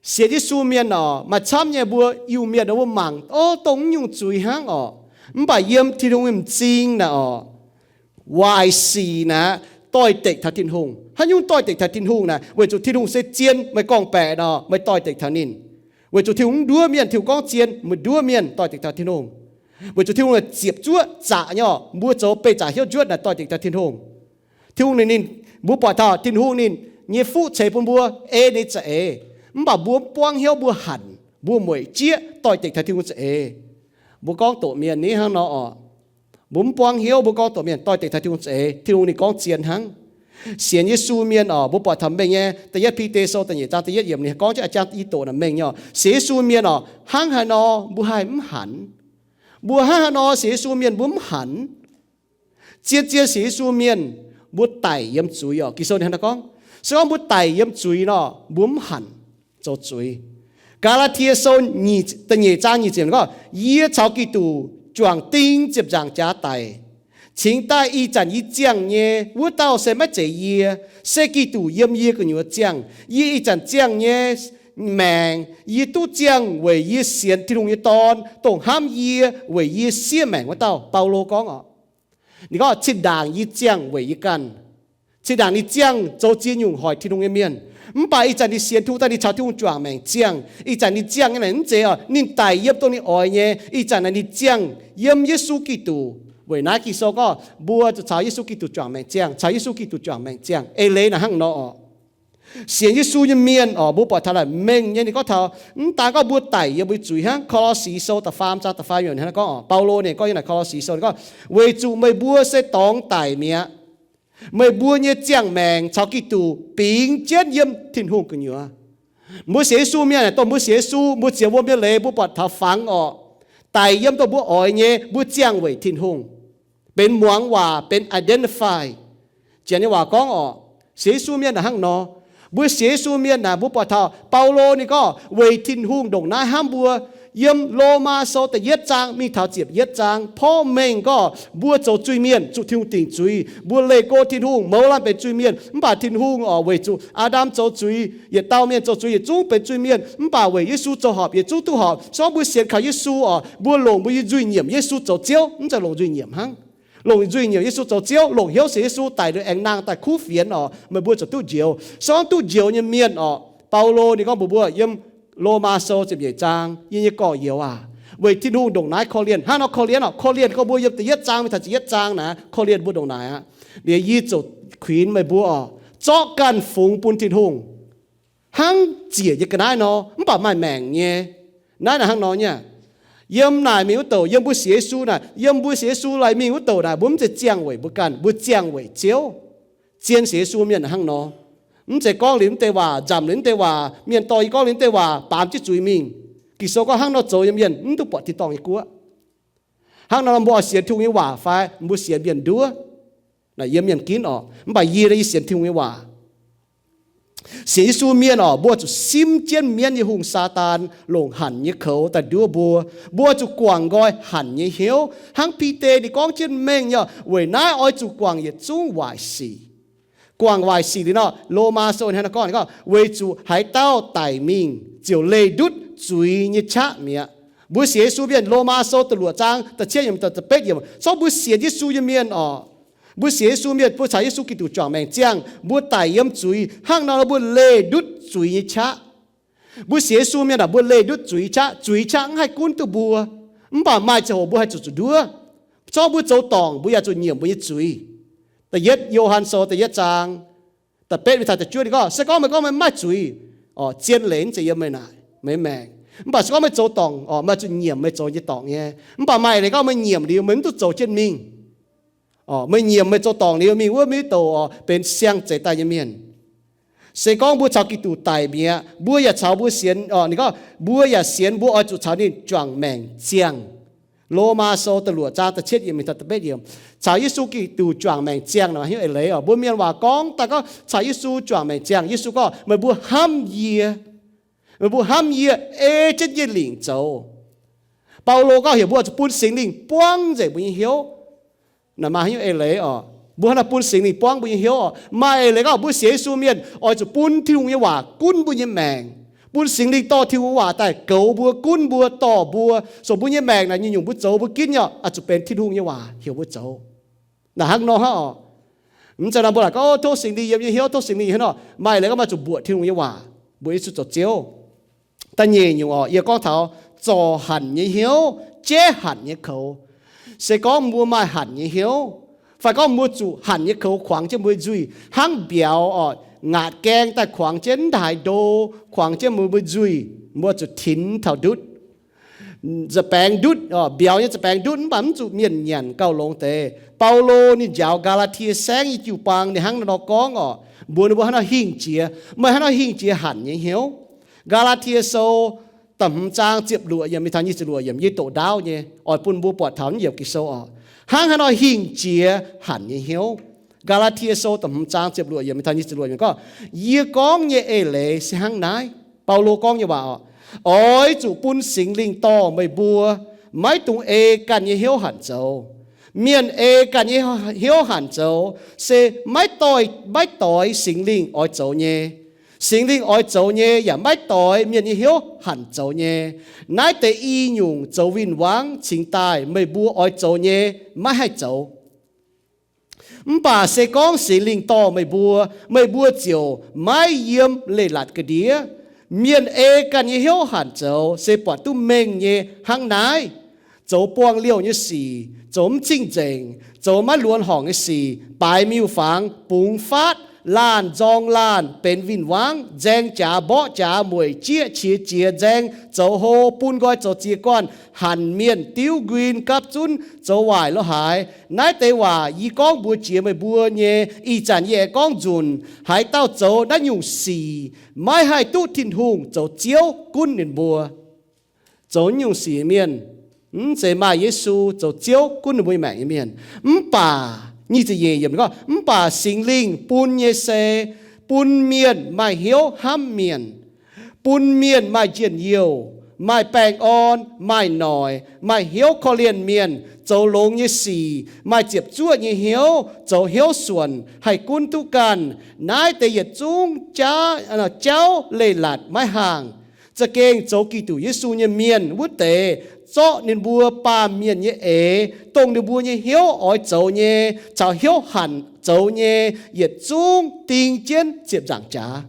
Sienx Yesu mienh oc, maaih camv nyei mbuo Iu-Mienh mbuo mangc, o, dongh nyungc zuiz hnangv oc. Mv baac yiem Tin-Hungh nyei m'zing naaic oc, waaic sic naaic doix-dekc taux Tin-Hungh. Haaix nyungc doix-dekc taux Tin-Hungh naaic? Weic zuqc Tin-Hungh se zien, meih gorngv-baeqc nor, meih doix-dekc taux ninh. Weic zuqc Tin-Hungh mv nduov mienh, Tin-Hungh gorngv zien, meih nduov mienh, doix-dekc taux Tin-Hungh. Weic zuqc Tin-Hungh ziepc zuoqv zaqc nyei oc, mbuo zoux beih zaqc hnyouv njuotv naaic doix-dekc taux Tin-Hungh. Tin-Hungh ninh, ninh, mbuo buatc taux Tin-Hungh ninh nyei fuqv ceix bun mbuo, ei ninh za'eix. Mv baac mbuo mv buangv hnyouv, mbuo hanc, mbuo mueic jieqv doix-dekc taux Tin-Hungh za'eix. Mbuo gorngv doqc mienh ni hnangv nor oc. Mbuo mv buangv hnyouv, mbuo gorngv doqc mienh doix-dekc taux Tin-Hungh za'eix, Tin-Hungh ninh gorngv zien hnangv. Sienx Yesu mienh oc, mbuo buatc taux mengh nyei da'yietv Bide Sou da'nyeic zaang da'yietv yiemc ninh gorngv jienv a'jang i doqc naaic mengh nyei oc. Sienx Yesu mienh oc, hnangv haaix nor mbuo haih mv hanc? Mbuo hnangv haaix nor sienx Yesu mienh mbuo mv hanc? Zien-zien sienx Yesu mienh, mbuo daic yiem zuiz oc. Ging-Sou ninh hnangv naaiv gorngv, se gorngv mbuo daic yiem zuiz nor, mbuo mv hanc zoux zuiz. Gaa^laa^tie Sou da'nyeic zaang nyic ziepc gorngv, yie caux Giduc juangc ding ziepc nzaangc jaax daic. Cingx daaih ih zanc yie ziangh nyei wuov dauh se maiv zeiz yie, se Giduc yiem yie gu'nyuoz ziangh. Yie ih zanc ziangh nyei maengc, yie duqv ziangh weic yie sienx Tin-Hungh nyei Dorn, dongh hnamv yie weic yie siev maengc wuov dauh. Baulo gorngv oc, ninh gorngv, zinh ndaangc yie ziangh weic yie ganh, zinh ndaangc ninh ziangh zoux ziex nyungc hoic Tin-Hungh nyei mienh. Mv baac ih zanc ninh sienx Tin-Hungh daaih, ninh caux Tin-Hungh juangc maengc ziangh. Ih zanc ninh ziangh nyei naaic mv zeiz oc, ninh daic yiem dongh ninh oix nyei. Ih zanc naaic ninh ziangh yiem Yesu Giduc. Weic naaiv Ging-Sou gorngv mbuo zuqc caux Yesu Giduc juangc maengc ziangh, caux Yesu Giduc juangc maengc ziangh. Eix leiz naaic hnangv nor oc. Sienx Yesu nyei mienh oc, mbuo buatc taux naaic mengh nyei ninh gorngv taux, mv daan gorngv mbuo daic yiem mbuo zuiz hnangv. Ko^lo^si Sou da'faam zaang da'faam yiemc hnangv gorngv oc, Baulo ninh gorngv nyei naaic Ko^lo^si Sou, ninh gorngv, weic zuqc meih mbuo se dorngx daic mi'aqv. Meih mbuo nyei ziangh maengc caux Giduc bingx jienv yiem Tin-Hungh gu'nyuoz. Mbuo sienx Yesu mienh aeqv, dongh mbuo sienx Yesu, mbuo ziex wuom nyei leiz mbuo buatc taux fangx oc, daic yiem dongh mbuo oix nyei, mbuo ziangh weic Tin-Hungh. Benx muangx waac, benx identify. Janx nyei waac gorngv oc, sienx Yesu mienh naaic hnangv nor. Mbuo sienx Yesu mienh naaic, mbuo buatc taux Baulo ninh gorngv weic Tin-Hungh ndongc naaiv hnamv mbuo. Yiem Lomaa Sou da'yietv zaang mingh taux ziepc yietv zaang porv mengh gorngv mbuo zoux zuiz-mienh zuqc Tin-Hungh dingc zuiz, mbuo leih go Tin-Hungh, mouz laanh benx zuiz-mienh. Mv baac Tin-Hungh oc, weic zuqc Aa^ndam zoux zuiz, yietc dauh mienh zoux zuiz yietc zungv benx zuiz-mienh. Mv baac weic Yesu zoux horpc yietc zungv duqv horpc. Se gorngv mbuo sienx kaux Yesu oc, mbuo longc mbuo nyei nzuih nyiemc Yesu zoux Ziouv, mv zeiz longc nzuih nyiemc hnangv. Longc nzuih nyiemc Yesu zoux Ziouv, longc hnyouv sienx Yesu daic liuz aengx nangh daaih kuv fienx oc, meih mbuo ziouc duqv njoux. Se gorngv duqv njoux nyei mienh oc, Baulo ninh gorngv mbuox mbuo yiem Lomaa Sou ziepc nyeic zaang, yie nyei gorx-youz aac, weic Tin-Hungh ndongc naaiv korv-lienh. Hnangv nor korv-lienh oc, korv-lienh gorngv mbuo yiem da'yietv zaang mingh taux ziepc yietv zaang naaic, korv-lienh mbuo ndongc naaic aqv. Liuz yie ziouc kuinx meih mbuo oc, zorqv ganh fungx bun Tin-Hungh hnangv ziec nyei ga'naaiv nor, mv baac maaih maengc nyei. Naaiv naaic hnangv nor nyei. Yiem naaic mingh wuov douc, yiem mbuo sienx Yesu naaic, yiem mbuo sienx Yesu laih mingh wuov douc naaic, mbuo mv zeiz ziangh weic mbuo ganh, mbuo ziangh weic Ziouv. Zien sienx Yesu mienh hnangv nor. Mv zeiz gorngv liuz mv deix waac, nzamc liuz mv deix waac, mienh dorh yie gorngv liuz mv deix waac baamz jienv zuiz mingh. Ging-Sou gorngv hnangv nor zoux nyei mienh mv duqv buatc tin-dorngh nyei guoqv. Hnangv nor mbuo oix sienx Tin-Hungh nyei waac fai mbuo sienx mienh nduov? Naaic yiem mienh ginv oc, mv baac yie, yie sienx Tin-Hungh nyei waac. Sienx Yesu mienh oc, mbuo zuqc simv jienv mienv nyei hungh, Saadaan, longc hanc nyei koux daaih nduov mbuo. Mbuo zuqc guangc nqoi hanc nyei hnyouv, hnangv Bide ninh gorngv jienv mengh nyei, weic naaiv oix zuqc guangc yietc zungv waaic sic. Guangc waaic sic liuz nor, Lomaa Sou hnangv naaiv gorngv, gorngv, weic zuqc haaix dauh daic mingh ziouc leih ndutv zuiz nyei qaqv mi'aqv. Mbuo sienx Yesu mienh, Lomaa Sou da'luoqc zaang da'cietv yiemc, da'betv yiemc, gorngv mbuo sienx Yesu nyei mienh oc, mbuo sienx Yesu mienh, mbuo caux Yesu Giduc juangc maengc ziangh, mbuo daic yiem zuiz. Hnangv nor mbuo leih ndutv zuiz nyei qaqv. Mbuo sienx Yesu mienh aah, mbuo leih ndutv zuiz qaqv. Zuiz qaqv mv haih gunv duqv mbuo, mv baac maaih ziangh hoc mbuo haih zuqc zuqc nduov. Gorngv mbuo zoux dorngc, mbuo yaac zuqc nyiemc mbuo nyei zuiz. Da'yietv Yo^han Sou da'yietv zaang da'betv mingh taux da'juov ninh gorngv, se gorngv meih gorngv meih mv maaih zuiz, zien leiz mv zeiz yiem meih naaic, meih maengc. Mv baac se gorngv meih zoux dorngc, meih zuqc nyiemc meih zoux nyei dorngc nyei. Mv baac maaih leiz gorngv meih nyiemc liuz meih mv duqv zoux jienv mingh. Meih nyiemc meih zoux dorngc liuz mingh wuov mienh douc benx siang-zeix daaih nyei mienh. Se gorngv mbuo caux Giduc daic mi'aqv, mbuo yaac caux mbuo sienx, ninh gorngv mbuo yaac sienx, mbuo oix zuqc caux ninh juangc maengc ziangh. Lomaa Sou da'luoqc zaang da'cietv yiemc mingh taux da'betv yiemc, caux Yesu Giduc juangc maengc ziangh naaic hnyouv eix leiz oc. Mbuo mienh waac gorngv daaih gorngv caux Yesu juangc maengc ziangh, Yesu gorngv, meih mbuo hnamv yie, meih mbuo hnamv yie, ei jienv yie lingc zoux. Baulo gorngv heuc mbuo oix zuqc bun Singx Lingh buangv nzengc mbuo nyei hnyouv. Naaic maaih hnyouv eix leiz oc. Mbuo hnangv naaic bun Singx Lingh buangv mbuo nyei hnyouv oc. Maaih eix leiz gorngv mbuo sienx Yesu mienh oix zuqc bun Tin-Hungh nyei waac gunv mbuo nyei maengc. Bun Singx Lingh dorh Tin-Hungh nyei waac daaih goux mbuo, gunv mbuo, dorh mbuo, so mbuo nyei maengc naaic nyungc-nyungc mbuo zoux mbuo ginv nyei oc, oix zuqc benx Tin-Hungh nyei waac heuc mbuo zoux. Naaic hnangv nor hnangv oc. Mv zeiz nor mbuo laaic gorngv, O, tov Singx Lingh yiem nyei hnyouv, tov Singx Lingh hnangv nor. Maaih leiz gorngv maaih zuqc mbuoqc Tin-Hungh nyei waac, mbuoqc Yesu zoux Ziouv. Da'nyeic nyungc oc, yie gorngv taux zorc hanc nyei hnyouv, jaiv hanc nyei koux. Se gorngv mbuo maaih hanc nyei hnyouv, Fai gorngv mbuo zuqc hanc nyei koux kuangx jienv mbuo nzuih, hnangv mbiauz oc, ngaatc gaeng daaih kuangx jienv, mv ndaaix ndo, kuangx jienv mbuo mbuo nzuih, mbuo zuqc tinx taux ndutv. Za'baengx ndutv, mbiauz nyei za'baengx ndutv, mv baac mv zuqc mienh nyanc gauh longx deix. Baulo ninh njaaux Gaa^laa^tie Saengv nyei jiu-baang ninh hnangv naaiv nor gorngv oc, mbuox ninh mbuo hnangv nor hingh jiex, meih hnangv nor hingh jiex hanc nyei hnyouv. Gaa^laa^tie Sou da'hmz zaang ziepc luoqc yiemc mingh taux nyic ziepc luoqc yiemc, yie doqc ndaauv nyei, oix bun mbuo buatc taux naaiv yiemc Ging-Sou oc. Hnangv haaix nor hingh jiex hanc nyei hnyouv? Gaa^laa^tie Sou da'hmz zaang ziepc luoqc yiemc mingh taux nyic ziepc luoqc yiemc gorngv, yie gorngv nyei eix leiz se hnangv naaiv. Baulo gorngv nyei waac oc, oix zuqc bun Singx Lingh dorh meih mbuo, maiv dungx ei ganh nyei hnyouv hanc zoux. Mienh ei ganh nyei hnyouv hanc zoux se maiv doix, maiv doix Singx Lingh oix zoux nyei. Singx Lingh oix zoux nyei yaac maiv doix mienh nyei hnyouv hanc zoux nyei. Naaiv deix i nyungc zoux win-wangv cingx daaih meih mbuo oix zoux nyei maiv haih zoux. Mv baac se gorngv Singx Lingh dorh meih mbuo, meih mbuo ziouc maiv yiem leiz-latc ga'ndiev. Mienh ei ganh nyei hnyouv hanc zoux se buatc duqv mengh nyei hnangv naaiv: zoux buangh liouh nyei sic, zoux mv cing-nzengc, zoux maiv luonx horngc nyei sic, baaix miuc-fangx, bungx faatv, laanh nzorng laanh, benx win-wangv, nzaeng jaax mborqv jaax, mueic jieqv qiex jiez nzaeng, zoux hlo, bun nqoi zoux ziex guanh, hanc mienh, diuv nquin, gapv zunv, zoux waaic lo haaix. Naaiv deix waac yie gorngv mbuox jiex meih mbuo nyei. Ih zanc yie aengx gorngv nzunc, haaix dauh zoux naaiv nyungc sic maiv haih duqv Tin-Hungh zoux Ziouv gunv ninh mbuo. Zoux naaiv nyungc sic nyei mienh, mv zeiz maaih Yesu zoux Ziouv gunv ninh mbuo nyei maengc nyei mienh. Mv baac nyic ziepc nyeic yiemc gorngv, mv baac Singx Lingh bun nyei se bun mienh maaih hnyouv hnamv mienh, bun mienh maaih njien-youh, maaih baengh orn, maaih noic, maaih hnyouv korv-lienh mienh, zoux longx nyei sic, maaih ziepc zuoqv nyei hnyouv, zoux hnyouv suonc, haih gunv duqv ganh. Naaiv deix yietc zungv jauv leiz-latc maiv haangh. Za'gengh zoux Giduc Yesu nyei mienh wuov deix, zorqv ninh mbuo baamh mienh nyei eix, dongh ninh mbuo nyei hnyouv oix zoux nyei caux hnyouv hanc zoux nyei, yietc zungv ding jienv ziepc nzaangc jaax.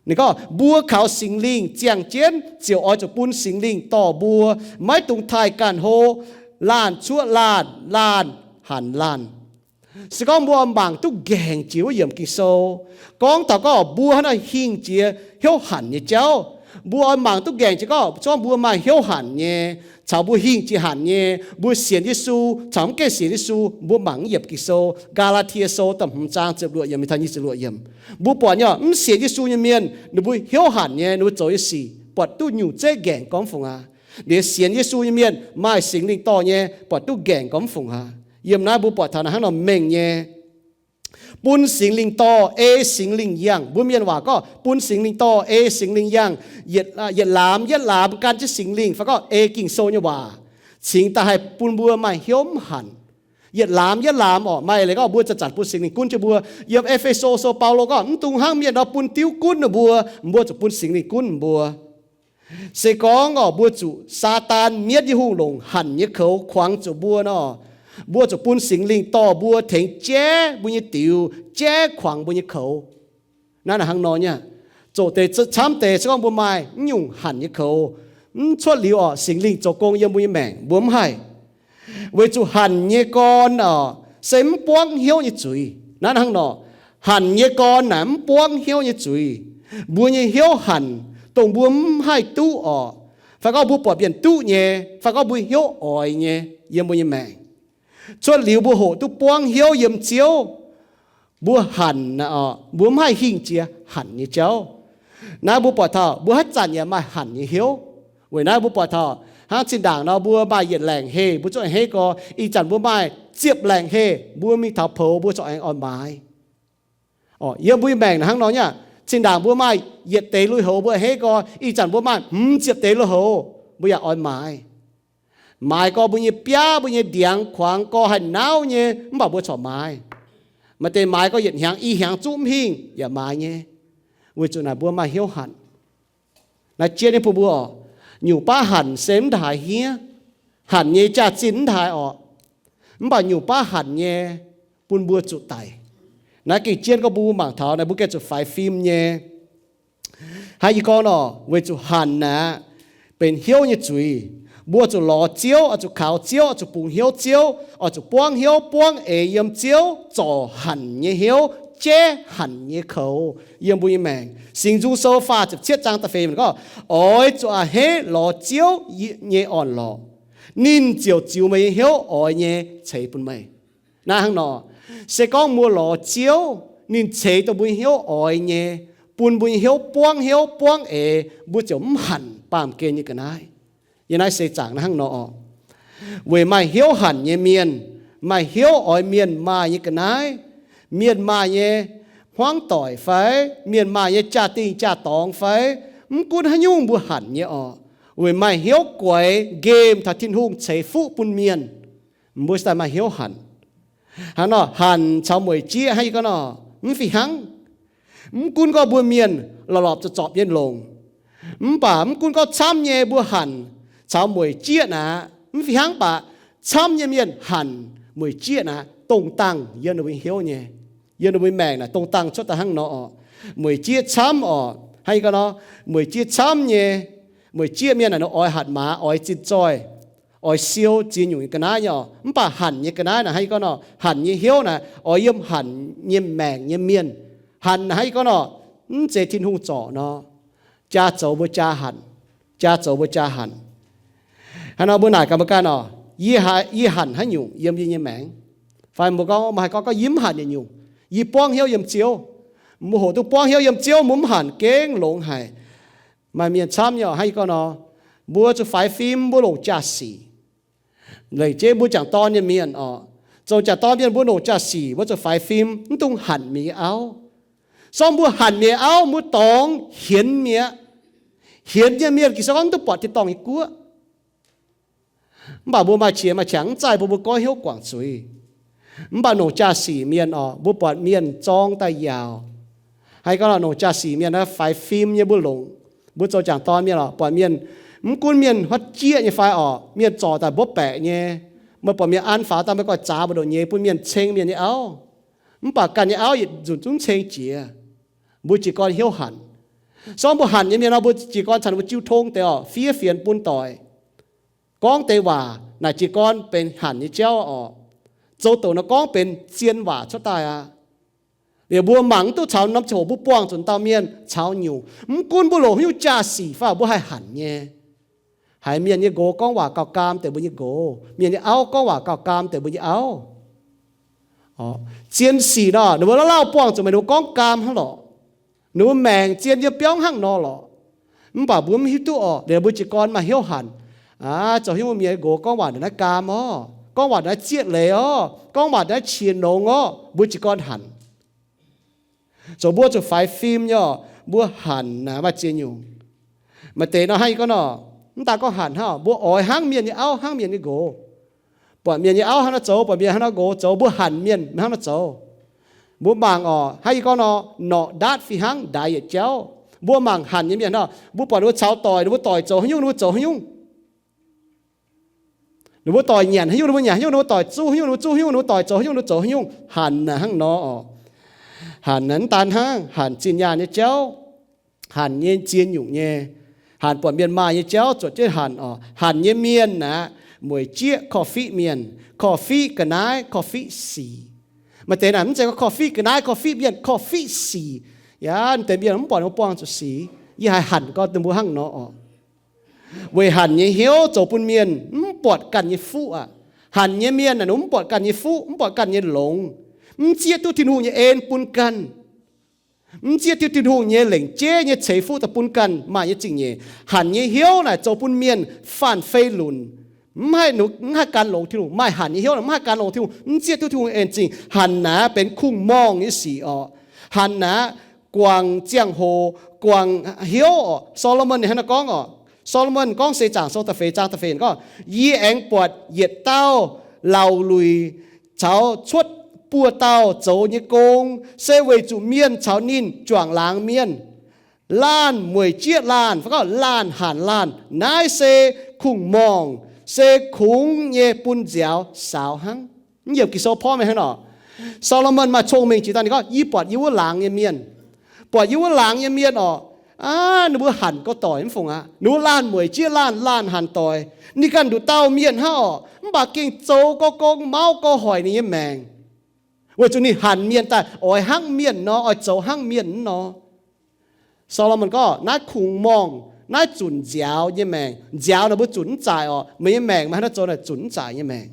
Ninh gorngv mbuo kaux Singx Lingh ziangh jienv ziouc oix zuqc bun Singx Lingh dorh mbuo, maiv dungx taaih ganh hlo, laanh cuoqv laanh, laanh hanc laanh. Se gorngv mbuo oix mangc duqv nqaengc jiex wuov yiemc Ging-Sou, gorngv taux gorngv mbuo hnangv naaiv hingh jiex hnyouv hanc nyei jauv. Mbuo oix mangc duqv nqaengc jiex gorngv, se gorngv mbuo maaih hnyouv hanc nyei, caux mbuo hingh jiex hanc nyei, mbuo sienx Yesu caux mv gaengh sienx Yesu, mbuo mangc yiemc Ging-Sou, Gaa^laa^tie Sou da'hmz zaang ziepc luoqc yiemc mingh taux nyic ziepc luoqc yiemc. Mbuo buatc nyei, mv sienx Yesu nyei mienh ninh mbuo hnyouv hanc nyei, ninh mbuo zoux nyei sic buatc duqv nyungc zeiv nqaengc gormx fungc aqv. Liuz sienx Yesu nyei mienh maaih Singx Lingh dorh nyei, buatc duqv nqaengc gormx fungc aqv. Yiem naaiv mbuo buatc taux naaiv hnangv nor mengh nyei. Bun Singx Lingh dorh, ei Singx Lingh yangh. Mbuo mienh waac gorngv bun Singx Lingh dorh, ei Singx Lingh yangh. Yietc laamz yietc laamz gan jienv Singx Lingh, fai gorngv ei Ging-Sou nyei waac cingx daaih haih bun mbuo maaih hnyouv mv hanc. Yietc laamz yietc laamz orqc, maaih leiz gorngv mbuo zanc-zanc bun Singx Lingh gunv jienv mbuo. Yiem E^fe^so Sou Baulo gorngv, mv dungx hnangv mienh nor bun diuv gunv ninh mbuo, mbuo zuqc bun Singx Lingh gunv mbuo. Se gorngv orqc, mbuo zuqc Saadaan mietv nyei hungh longc hanc nyei koux kuangx zuqc mbuo nor, mbuo zuqc bun Singx Lingh dorh mbuo tengx jaiv mbuo nyei diuh, jaiv kuangx mbuo nyei koux. Naaiv hnangv nor nyei. Zoqc deix camv deix se gorngv mbuo maaih mv nyungc hanc nyei koux, mv cuotv liuz orqc, Singx Lingh zoux gong yiem mbuo nyei maengc mbuo mv haih. Weic zuqc hanc nyei gorn orqc, se mv buangv hnyouv nyei zuiz. Naaiv hnangv nor, hanc nyei gorn naaic mv buangv hnyouv nyei zuiz. Mbuo nyei hnyouv hanc, dongh mbuo mv haih duqv orqc, fai gorngv mbuo buatc mienh duqv nyei, fai gorngv mbuo hnyouv oix nyei yiem mbuo nyei maengc, cuotv liuz mbuo hoqc duqv buangv hnyouv yiem Ziouv, mbuo hanc, mbuo mv haih hingh jiex hanc nyei jauv. Naaiv mbuo buatc taux mbuo haaix zanc yaac maaih hanc nyei hnyouv. Weic naaiv mbuo buatc taux hnangv zinh ndaangc nor mbuo maaih yietc laengc heh, mbuo zuqc a'hneiv gorx. Ih zanc mbuo maaih ziepc laengc heh, mbuo mingh taux poux mbuo corc aengx oix maaiz. Yiem mbuo nyei maengc hnangv nor nyei aqv. Zinh ndaangc mbuo maaih yietc deix lui-houx mbuo a'hneiv gorx, ih zanc mbuo maaih hmz ziepc deix lui-houx, mbuo yaac oix maaiz. Maaiz gorx mbuo nyei biaav, mbuo nyei ndiangx kuangx gorx haih nauv nyei, mv baac mbuo corc maaiz. Maaih deix maaiz gorx yietc hnyangx i hnyangx zungv mv hingh yaac maaiz nyei, weic zuqc naaic mbuo maaih hnyouv hanc. Naaiv jienv nyei bun mbuo orqc, nyungc baav hanc se mv haaix hniev, hanc nyei jaax-zinh mv haaix orqc, mv baac nyungc baav hanc nyei bun mbuo zuqc daic. Naaiv gengh jienv gorngv mbuo mangc taux naaiv mbuo gengh zuqc faix fim nyei. Hnangv yie gorngv nor, weic zuqc hanc naaic benx hnyouv nyei zuiz. Mbuo zuqc lorz Ziouv, oix zuqc kaux Ziouv, oix zuqc bungx hnyouv Ziouv, oix zuqc buangv hnyouv buangv eix yiem Ziouv zorc hanc nyei hnyouv, jaiv hanc nyei koux yiem mbuo nyei maengc. Singx Nzung Sou faah ziepc cietv zaang da'feix gorngv, oix zuqc a'hneiv lorz Ziouv nyei orn-lorqc, ninh ziouc ziux meih nyei hnyouv oix nyei ceix bun meih. Naaiv hnangv nor, se gorngv mbuo lorz Ziouv, ninh ceix dongh mbuo nyei hnyouv oix nyei, bun mbuo nyei hnyouv buangv hnyouv buangv eix, mbuo ziouc mv hanc baamh gen nyei ga'naaiv. Yiem naaiv seix zaangc naaiv hnangv nor oc. Weic maaih hnyouv hanc nyei mienh, maaih hnyouv oix mienh maaih nyei ga'naaiv, mienh maaih nyei hmuangv doic fai, mienh maaih nyei jaa-dingh jaa-dorngx fai, mv gunv haaix nyungc mbuo hanc nyei oc. Weic maaih hnyouv guaix nqemh taux Tin-Hungh ceix fuqv bun mienh, mbuo se daaih maaih hnyouv hanc. Hnangv nor, hanc caux mueic jieqv hnangv yie gorngv nor, mv fih hnangv. Mv gunv gorngv mbuo mienh lorpc lorpc zorpc zorpc nyei longc, mv baac mv gunv gorngv camv nyei mbuo hanc caux mueic jieqv naaic, mv fih hnangv baac camv nyei mienh hanc mueic jieqv naaic, dongh dangh yiem ninh mbuo hnyouv nyei, yiem ninh mbuo maengc naaic dongh dangh cuotv daaih hnangv nor oc. Mueic jieqv camv oc, hnangv yie gorngv nor, mueic jieqv camv nyei, mueic jieqv mienh naaic oix hatc maaz, oix zinh zoih, oix siou ziex nyungc nyei ga'naaiv nyei oc. Mv baac hanc nyei ga'naaiv naaic hnangv yie gorngv nor, hanc nyei hnyouv naaic oix yiem hanc nyei maengc nyei mienh. Hanc naaic hnangv yie gorngv nor, mv zeiz Tin-Hungh zorc nor, jaa zoux mbuo jaa hanc, jaa zoux mbuo jaa hanc. Hnangv nor mbuo naaic gaax mbuo ganh oc, yie hanc haaix nyungc yiem yie nyei maengc? Fai mbuo gorngv, mbuo haih gorngv, gorngv yie mv hanc yietc nyungc. Yie buangv hnyouv yiem Ziouv. Mbuo hoqc duqv buangv hnyouv yiem Ziouv, mbuo mv hanc gengh longx haic. Maaih mienh camv nyei oc, hnangv yie gorngv nor, mbuo zuqc faix fim, mbuo longc jaa-sic. Lengc jeiv mbuo jangc dorn nyei mienh oc, zoux jangc dorn mienh mbuo longc jaa-sic, mbuo zuqc faix fim, mv dungx hanc mienh nyei auv. Sorng mbuo hanc mienh nyei auv, mbuo dorngx hienx mi'aqv. Hienx nyei mienh Ging-Sou gorngv mv duqv buatc tin-dorngh nyei guoqv. Mv baac mbuo maaih qiex maaih qangx mv zaih bun mbuo goiv hnyouv guangc zuiz. Mv baac longc jaa-sic mienh oc, mbuo buatc mienh zorng daaih yaauc. Hnangv yie gorngv nor, longc jaa-sic mienh naaiv faix fim nyei mbuo longc. Mbuo zoux jangc dorn mienh oc, buatc mienh, mv gunv mienh huotv jieqv nyei fai oc, mienh zorc daaih mbuov baeqc nyei, meih buatc mienh an faaux daaih meih goiv zaax mbu'ndongx nyei bun mienh ceng mienh nyei auv. Mv baac ganh nyei auv yietc nzunc zungv ceng jiex. Mbuo jiez gorn hnyouv hanc. Sorng mbuo hanc nyei mienh nor, mbuo jiez gorn caux ninh mbuo jiu tong deix oc, fiev fienx bun doic, gorngv deix waac naaic jiez gorn benx hanc nyei jauv oc. Zoux douc nor gorngv benx zien waac cuotv daaih aqv. Liuz mbuo mangc mv duqv caux norm ziangh hoc mbuo buangh zuqc dauh mienh caux nyungc, mv gunv mbuo longc haaix nyungc jaa-sic fai mbuo haih hanc nyei. Haiz mienh nyei nqox gorngv waac gauh gaam deix mbuo nyei nqox, mienh nyei auv gorngv waac gauh gaam deix mbuo nyei auv. Zien sic nor, ninh mbuo lauh lauh buangh zuqc meih ninh mbuo gorngv gaam hnangv lorqc. Ninh mbuo maengc zien yiem biauv hnangv nor lorqc. Mv baac mbuo mv hiuv duqv oc, liuz mbuo jiez gorn maaih hnyouv hanc. Aa, zoux haaix nyungc mienh nyei nqox gorngv waac ndongc naaiv gaam orv, gorngv waac ndongc naaiv zieqv leiz orv, gorngv waac ndongc naaiv qiex nongx orv, mbuo jiez gorn hanc. Zoux mbuo zuqc faix fim nyei oc, mbuo hanc naaic maaih ziex nyungc. Maaih deix nor hnangv yie gorngv nor, mv daan gorngv hanc hnangv, mbuo oix hnangv mienh nyei auv hnangv mienh nyei nqox. Buatc mienh nyei auv hnangv nor zoux, buatc mienh hnangv nor nqox zoux, mbuo hanc mienh hnangv nor zoux. Mbuo mangc oc, hnangv yie gorngv nor, norqc ndaatv fih hnangv ndaix yietc jauv. Mbuo mangc hanc nyei mienh nor, mbuo buatc ninh mbuo caux doic, ninh mbuo doic zoux haaix nyungc ninh mbuo zoux haaix nyungc. Ninh mbuo doic nyanc haaix nyungc ninh mbuo nyanc haaix nyungc, ninh mbuo doic zuqv haaix nyungc ninh mbuo zuqv haaix nyungc, ninh mbuo doic zoux haaix nyungc ninh mbuo zoux haaix nyungc. Hanc naaic hnangv nor oc. Hanc naaic mv daan hnangv hanc zinh nyaanh nyei jauv, hanc nyei ziex nyungc nyei. Hanc buatc mienh maaih nyei jauv zuotc jienv hanc oc. Hanc nyei mienh aeqv, mueic jieqv korv-fiqv mienh, korv-fiqv ga'naaiv, korv-fiqv sic. Maaih deix naaic mv zeiz gorngv korv-fiqv ga'naaiv, korv-fiqv mienh, korv-fiqv sic. Yaac deix mienh mv buatc ninh mbuo buangh zuqc sic. Yie haiz hanc gorngv dongh mbuo hnangv nor oc. Weic hanc nyei hnyouv zoux bun mienh mv buatc ganh nyei fuqv aqv. Hanc nyei mienh naaic ninh mv buatc ganh nyei fuqv, mv buatc ganh nyei longx, mv zieqv duqv Tin-Hungh nyei en bun ganh. Mv zieqv duqv Tin-Hungh nyei lengc jeiv nyei ceix fuqv daaih bun ganh maaih nyei zingh nyeic. Hanc nyei hnyouv naaic zoux bun mienh faanh fei lunc, mv haih, mv haih gan longx Tin-Hungh. Maaih hanc nyei hnyouv mv haih gan longx Tin-Hungh, mv zieqv duqv Tin-Hungh en zingh. Hanc naaic benx kungx-morngh nyei sic orqc. Hanc naaic guangc ziangh hoc, guangc hnyouv orqc. Saa^lo^morn ninh hnangv naaiv gorngv orqc. Saa^lo^morn gorngv Seix Zaangc Sou da'feix zaang da'feix gorngv, yie aengx buatc yietc dauh laauc luic caux cuotv buo dauh zoux nyei gong, se weic zuqc mienh caux ninh juangc laangz mienh. Laanh mueic jieqv laanh, fai gorngv laanh hanc laanh, naaiv se kungx-morngh, se kungx nyei bun nziaaux saaux hnangv. Mv yiemc Ging-Sou porv mengh hnangv orqc. Saa^lo^morn maaih cong-mengh jiex daaih ninh gorngv, yie buatc yie wuov laangz nyei mienh, buatc yie wuov laangz nyei mienh orqc, Aav, ninh mbuo hanc gauh doic mv fungc aqv. Ninh mbuo laanh mueic jieqv laanh, laanh hanc doic. Ninh ganh nduqc dauh mienh hnangv orqc, mv baac gengh zoux gauh gong, mauv gauh hoic ninh nyei maengc. Weic zuqc ninh hanc mienh daaih oix hnangv mienh nor, oix zoux hnangv mienh nor. Saa^lo^morn gorngv naaiv kungx-morngh, naaiv zunc nziaaux nyei maengc. Nziaaux naaic mbuo zunc mv zaaic orqc. Meih nyei maengc meih hnangv naaiv zoux naaic zunc mv zaaic nyei maengc.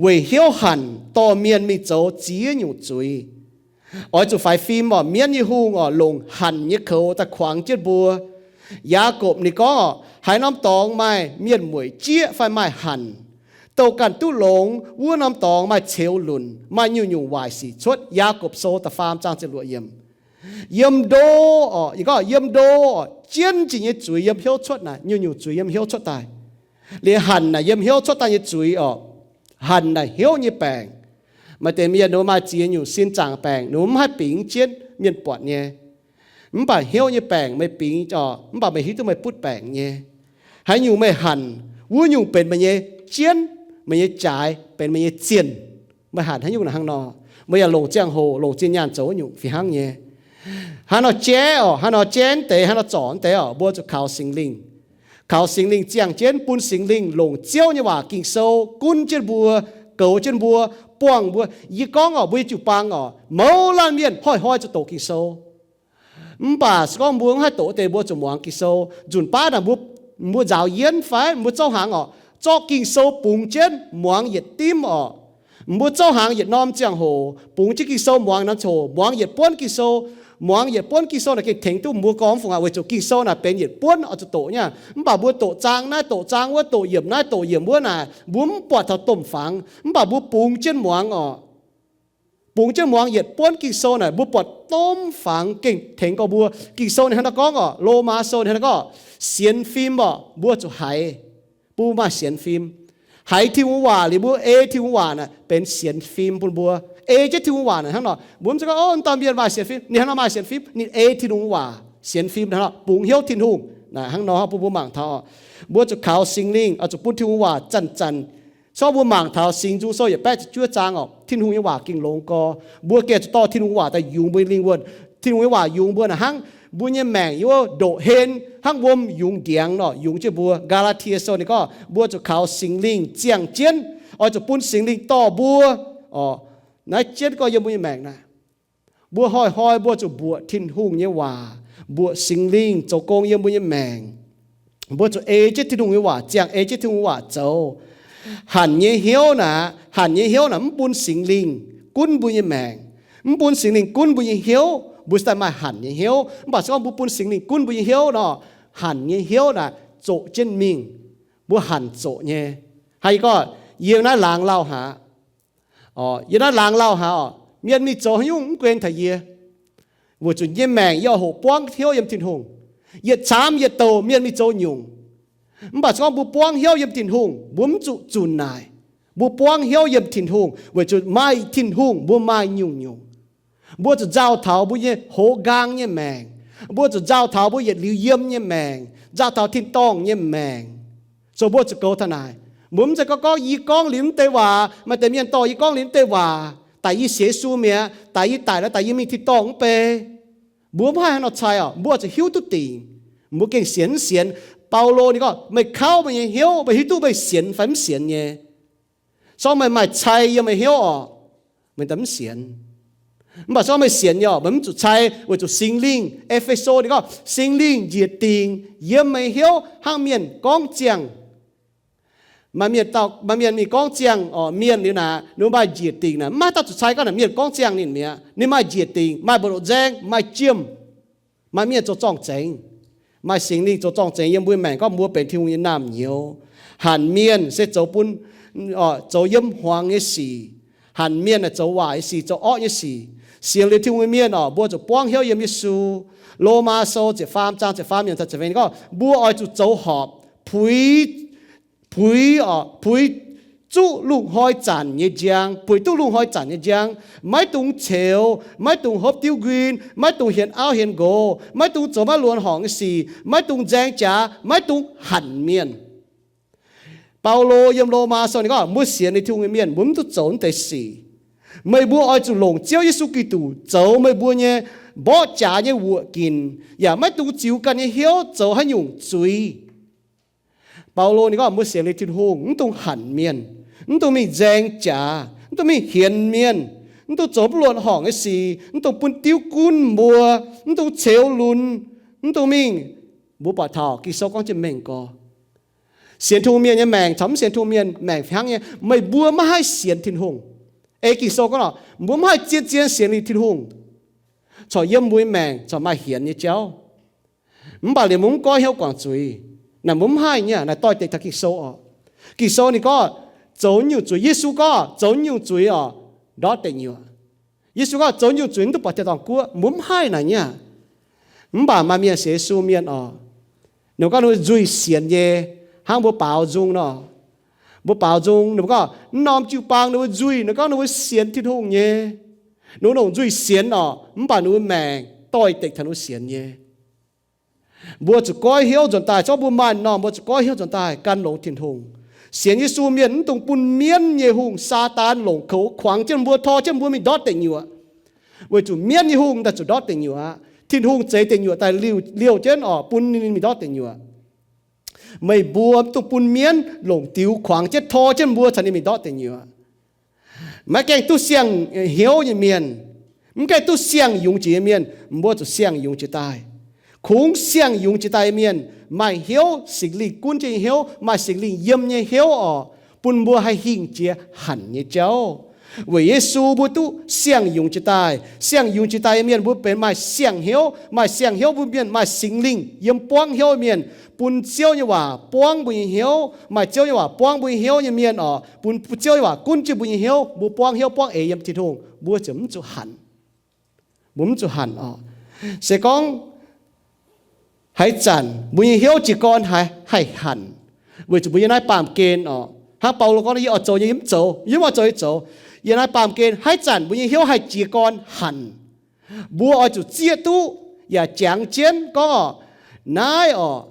Weic hnyouv hanc dorh mienh mingh zoux ziex nyungc zuiz. Oix zuqc faix fim orqc, mienv nyei hungh orqc, longc hanc nyei koux daaih kuangx jienv mbuo. Yaakopv ninh gorngv orqc, haaix norm dorngx maaih mienh mueic jieqv fai maaih hanc, douh ganh duqv longx, wuov norm dorngx maaih ceux lunc, maaih nyungc-nyungc waaic sic cuotv. Yaakopv Sou da'faam zaang ziepc luoqc yiemc. Yiem ndo orqc, yie gorngv yiem ndo orqc, jienv jiex nyei zuiz yiem hnyouv cuotv naaic, nyungc-nyungc zuiz yiem hnyouv cuotv daaih. Liuz hanc naaic yiem hnyouv cuotv daaih nyei zuiz orqc. Hanc naaic hnyouv nyei baengc. Maaih deix mienh ninh mbuo maaih ziex nyungc sin zaangc baengc, ninh mbuo mv haih bingx jienv mienh buatc nyei. Mv baac hnyouv nyei baengc meih bingx orqc, mv baac meih hiuv duqv meih butv baengc nyei. Haaix nyungc meih hanc, wuov nyungc benx meih nyei jienv, meih nyei jaaix, benx meih nyei zienh. Meih hanc haaix nyungc naaic hnangv nor, meih yaac longc ziangh hoc, longc zinh nyaanh zoux wuov nyungc fih hnangv nyei. Hnangv nor jaiv orqc, hnangv nor jaiv deix, hnangv nor zorc deix orqc, mbuo zuqc kaux Singx Lingh. Kaux Singx Lingh ziangh jienv, bun Singx Lingh longc Ziouv nyei waac Ging-Sou gunv jienv mbuo, goux jienv mbuo, buangh mbuo. Yie gorngv orqc, mbuo nyei jiu-baang orqc, mouz laanh mienh hnoi-hnoi zuqc doqc Ging-Sou. Mv baac se gorngv mbuo mv haih doqc deix, mbuo zuqc muangx Ging-Sou. Nzunc baav naaic mbuo, mbuo nzaaux yienv fai mbuo zouv hnaangx orqc, zorqv Ging-Sou bungx jienv muangx yietc dimv orqc. Mbuo zouv hnaangx yietc norm ziangh hoc bungx jienv Ging-Sou muangx norm ziangh hoc, muangx yietc buonv Ging-Sou. Muangx yietc buonv Ging-Sou naaic gengh tengx duqv mbuo gorngv fungc aqv, weic zuqc Ging-Sou naaic benx yietc buonv oix zuqc doqc nyei. Mv baac mbuo doqc zaang naaiv, doqc zaang wuov, doqc yiemc naaiv, doqc yiemc wuov naaic, mbuo mv buatc taux domh fangx. Mv baac mbuo bungx jienv muangx orqc. Bungx jienv muangx yietc buonv Ging-Sou naaic, mbuo buatc domh fangx gengh tengx gorx mbuo. Ging-Sou ninh hnangv naaiv gorngv orqc, Lomaa Sou ninh hnangv naaiv gorngv, sienx fim orqc, mbuo zuqc haiz, bun mbuo maaih sienx fim. Haiz Tin-Hungh waac liuz mbuo ei Tin-Hungh waac naaic benx sienx fim bun mbuo. Ei jienv Tin-Hungh waac naaic hnangv nor, mbuo mv zeiz gorngv, o, naaiv dauh mienh maaih sienx fim. Ninh hnangv nor maaih sienx fim, ninh ei Tin-Hungh waac, sienx fim hnangv nor, bungx hnyouv Tin-Hungh naaic hnangv nor bun mbuo mangc taux. Mbuo zuqc kaux Singx Lingh, oix zuqc bun Tin-Hungh waac zanc-zanc. Corc mbuo mangc taux Singx Nzung Sou yietc baeqv ziepc juov zaang orqc, Tin-Hungh nyei waac gengh longx gorx. Mbuo gengh zuqc dorh Tin-Hungh waac daaih yungz mbuo nyei lingh wuonh. Tin-Hungh nyei waac yungz mbuo naaic hnangv mbuo nyei maengc yiem wuov ndoqc hlen hnangv wuom yungz ndiangx nor yungz jienv mbuo. Gaa^laa^tie Sou ninh gorngv mbuo zuqc kaux Singx Lingh ziangh jienv, oix zuqc bun Singx Lingh dorh mbuo orqc, naaiv jienv gorx yiem mbuo nyei maengc naaic. Mbuo hnoi-hnoi mbuo zuqc mbuoqc Tin-Hungh nyei waac, mbuoqc Singx Lingh zoux gong yiem mbuo nyei maengc. Mbuo zuqc ei jienv Tin-Hungh nyei waac ziangh, ei jienv Tin-Hungh waac zoux. Hanc nyei hnyouv naaic, hanc nyei hnyouv naaic mv bun Singx Lingh gunv mbuo nyei maengc, mv bun Singx Lingh gunv mbuo nyei hnyouv, mbuo se daaih maaih hanc nyei hnyouv. Mv baac se gorngv mbuo bun Singx Lingh gunv mbuo nyei hnyouv nor, hanc nyei hnyouv naaic zoqc jienv mingh. Mbuo hanc zoqc nyei. Hnangv yie gorngv, yie naaiv laangz lauh haic. Orqc, yie naaiv laangz lauh haic orqc, mienh mingh zoux haaix nyungc mv guen taux yie. Weic zuqc yie nyei maengc yie oix hoqc buangv hnyouv yiem Tin-Hungh. Yietc caamv yietc douc mienh mingh zoux nyungc. Mv baac se gorngv mbuo buangv hnyouv yiem Tin-Hungh, mbuo mv zuqc zunc naaic. Mbuo buangv hnyouv yiem Tin-Hungh weic zuqc maaih Tin-Hungh mbuo maaih nyungc-nyungc. Mbuo zuqc nzauh taux mbuo nyei hoz nqaang nyei maengc. Mbuo zuqc nzauh taux mbuo yietc liuz yiem nyei maengc, nzauh taux tin-dorngh nyei maengc. So mbuo zuqc goux taux naaic. Mbuo mv zeiz gorngv, gorngv yie gorngv liuz mv deix waac, maaih deix mienh dorh yie gorngv liuz mv deix waac, daaih yie sienx Yesu mi'aqv, daaih yie daic lorz daaih yie mingh tin-dorngh mv bei. Mbuo mv haih hnangv nor cai orqc. Mbuo zuqc hiuv duqv dingc. Mbuo gengh sienx mv sienx. Baulo ninh gorngv, meih kauv meih nyei hnyouv, meih hiuv duqv meih sienx fai mv sienx nyei. Se gorngv meih maaih cai yiem meih hnyouv orqc, meih daaih mv sienx. Mv baac se gorngv meih sienx nyei orqc, meih mv zuqc cai weic zuqc Singx Lingh. E^fe^so ninh gorngv, Singx Lingh njiec dingc yiem meih hnyouv hnangv mienh gorngv ziangh. Maaih mienh, maaih mienh mingh gorngv ziangh orqc, mienh liuz naaic, ninh mbuo maaih njiec dingc naaic, mv maaih dauh zuqc cai gorngv naaic mienh gorngv ziangh ninh mi'aqv. Ninh maaih njiec dingc, maaih mbu'ndongx nzaeng, maaih jiem. Maaih mienh zoux zorng-zengx. Maaih Singx Lingh zoux zorng-zengx yiem mbuo maengc, gorngv mbuo benx Tin-Hungh nyei naamh nyouz. Hanc mienh se zoux bun, zoux yiem hmuangx nyei sic. Hanc mienh aah, zoux waaic nyei sic, zoux orqv nyei sic. Sienx liuz Tin-Hungh nyei mienh orqc, mbuo zuqc buangv hnyouv yiem Yesu. Lomaa Sou ziepc faam zaang ziepc faam yiemc taux ziepc feix gorngv, mbuo oix zuqc zoux horpc, puix, puix, puix zuqv lungh hnoi zanc nyei njang, puix duqv lungh hnoi zanc nyei njang. Maiv dungx ceux, maiv dungx hopv diuv nquin, maiv dungx hienx auv hienx nqox, maiv dungx zoux maiv luonx horngc nyei sic, maiv dungx nzaeng jaax, maiv dungx hanc mienh. Baulo yiem Lomaa Sou ninh gorngv, mbuo sienx liuz Tin-Hungh nyei mienh, mbuo mv duqv zoux naaiv deix sic. Meih mbuo oix zuqc longc Ziouv Yesu Giduc zoux meih mbuo nyei mborqv jaax nyei wuoqc ginc, yaac maiv dungx ziux ganh nyei hnyouv zoux haaix nyungc zuiz. Baulo ninh gorngv mbuo sienx liuz Tin-Hungh mv dungx hanc mienh, mv dungx mingh nzaeng jaax, mv dungx mingh hienx mienh, mv dungx zoux mv luonx horngc nyei sic, mv dungx bun diuv gunv mbuo, mv dungx ceux lunx, mv dungx mingh, mbuo buatc taux Ging-Sou gorngv jienv mengh gorx. Sienx Tin-Hungh mienh nyei maengc caux mv sienx Tin-Hungh mienh maengc fih hnangv nyei. Meih mbuo maiv haih sienx Tin-Hungh. Ei Ging-Sou gorngv lorqc, mbuo maiv haih zien-zien sienx liuz Tin-Hungh, corc yiem mbuo nyei maengc corc maaih hienx nyei jauv. Mv baac liuz mbuo mv goiv hnyouv guangc zuiz, naaic mbuo mv haih nyei. Naaic doix-dekc taux Ging-Sou oc. Ging-Sou ninh gorngv zoux nyungc zuiz, Yesu gorngv zoux nyungc zuiz oc, ndortv deic nyuoqc. Yesu gorngv zoux nyungc zuiz mv duqv buatc jaa-dorngh guoqv, mbuo mv haih naaic nyei. Mv baac maaih mienh sienx Yesu mienh oc, ninh gorngv ninh nzuih sienx nyei, hnangv mbuo baaux nzung nor. Mbuo baaux nzung ninh mbuo gorngv mv norm jiu-baang ninh mbuo nzuih, ninh gorngv ninh mbuo sienx Tin-Hungh nyei. Ninh mbuo longc nzuih sienx oc, mv baac ninh mbuo maengc doix-dekc taux ninh mbuo sienx nyei. Mbuo zuqc goiv hnyouv nzuonx daaih, zorqv mbuo maaih norm mbuo zuqc goiv hnyouv nzuonx daaih gan longx Tin-Hungh. Sienx Yesu mienh mv dungx bun mienv nyei hungh, Saadaan, longc koux kuangx jienv mbuo, tor jienv mbuo mingh ndortv deic nyuoqc. Weic zuqc mienv nyei hungh daaih zuqc ndortv deic nyuoqc aqv. Tin-Hungh zeix deic nyuoqc daaih liouh, liouh jienv oc, bun ninh mingh ndortv deic nyuoqc. Meih mbuo mv dungx bun mienv longc diux kuangx jienv, tor jienv mbuo caux ninh mingh ndortv deic nyuoqc. Maiv gaengh duqv siang-hnyouv nyei mienh, mv gaengh duqv siang-yungz jiex nyei mienh, mbuo zuqc siang-yungz jiex daaih. Kungx siang-yungz jiex daaih nyei mienh maaih hnyouv, Singx Lingh gunv jienv nyei hnyouv, maaih Singx Lingh yiem nyei hnyouv oc, bun mbuo haih hingh jiex hanc nyei jauv. Weic Yesu mbuo duqv siang-yungz jiex daaih. Siang-yungz jiex daaih nyei mienh mbuo benx maaih siang-hnyouv. Maaih siang-hnyouv mbuo mienh maaih Singx Lingh yiem buangv hnyouv mienh, bun Ziouv nyei waac buangv mbuo nyei hnyouv. Maaih Ziouv nyei waac buangv mbuo nyei hnyouv nyei mienh oc, bun Ziouv nyei waac gunv jienv mbuo nyei hnyouv, mbuo buangv hnyouv buangv eix yiem Tin-Hungh, mbuo ziouc mv zuqc hanc. Mbuo mv zuqc hanc oc. Se gorngv haaix zanc mbuo nyei hnyouv jiez gorn haih hanc, weic zuqc mbuo yiem naaiv baamh gen oc, hnangv Baulo gorngv, yie oix zoux nyei yie mv zoux, yie mv oix zoux nyei zoux. Yiem naaiv baamh gen haaix zanc mbuo nyei hnyouv haih jiez gorn hanc, mbuo oix zuqc zieqv duqv yaac jangx jienv gorngv, naaiv oc,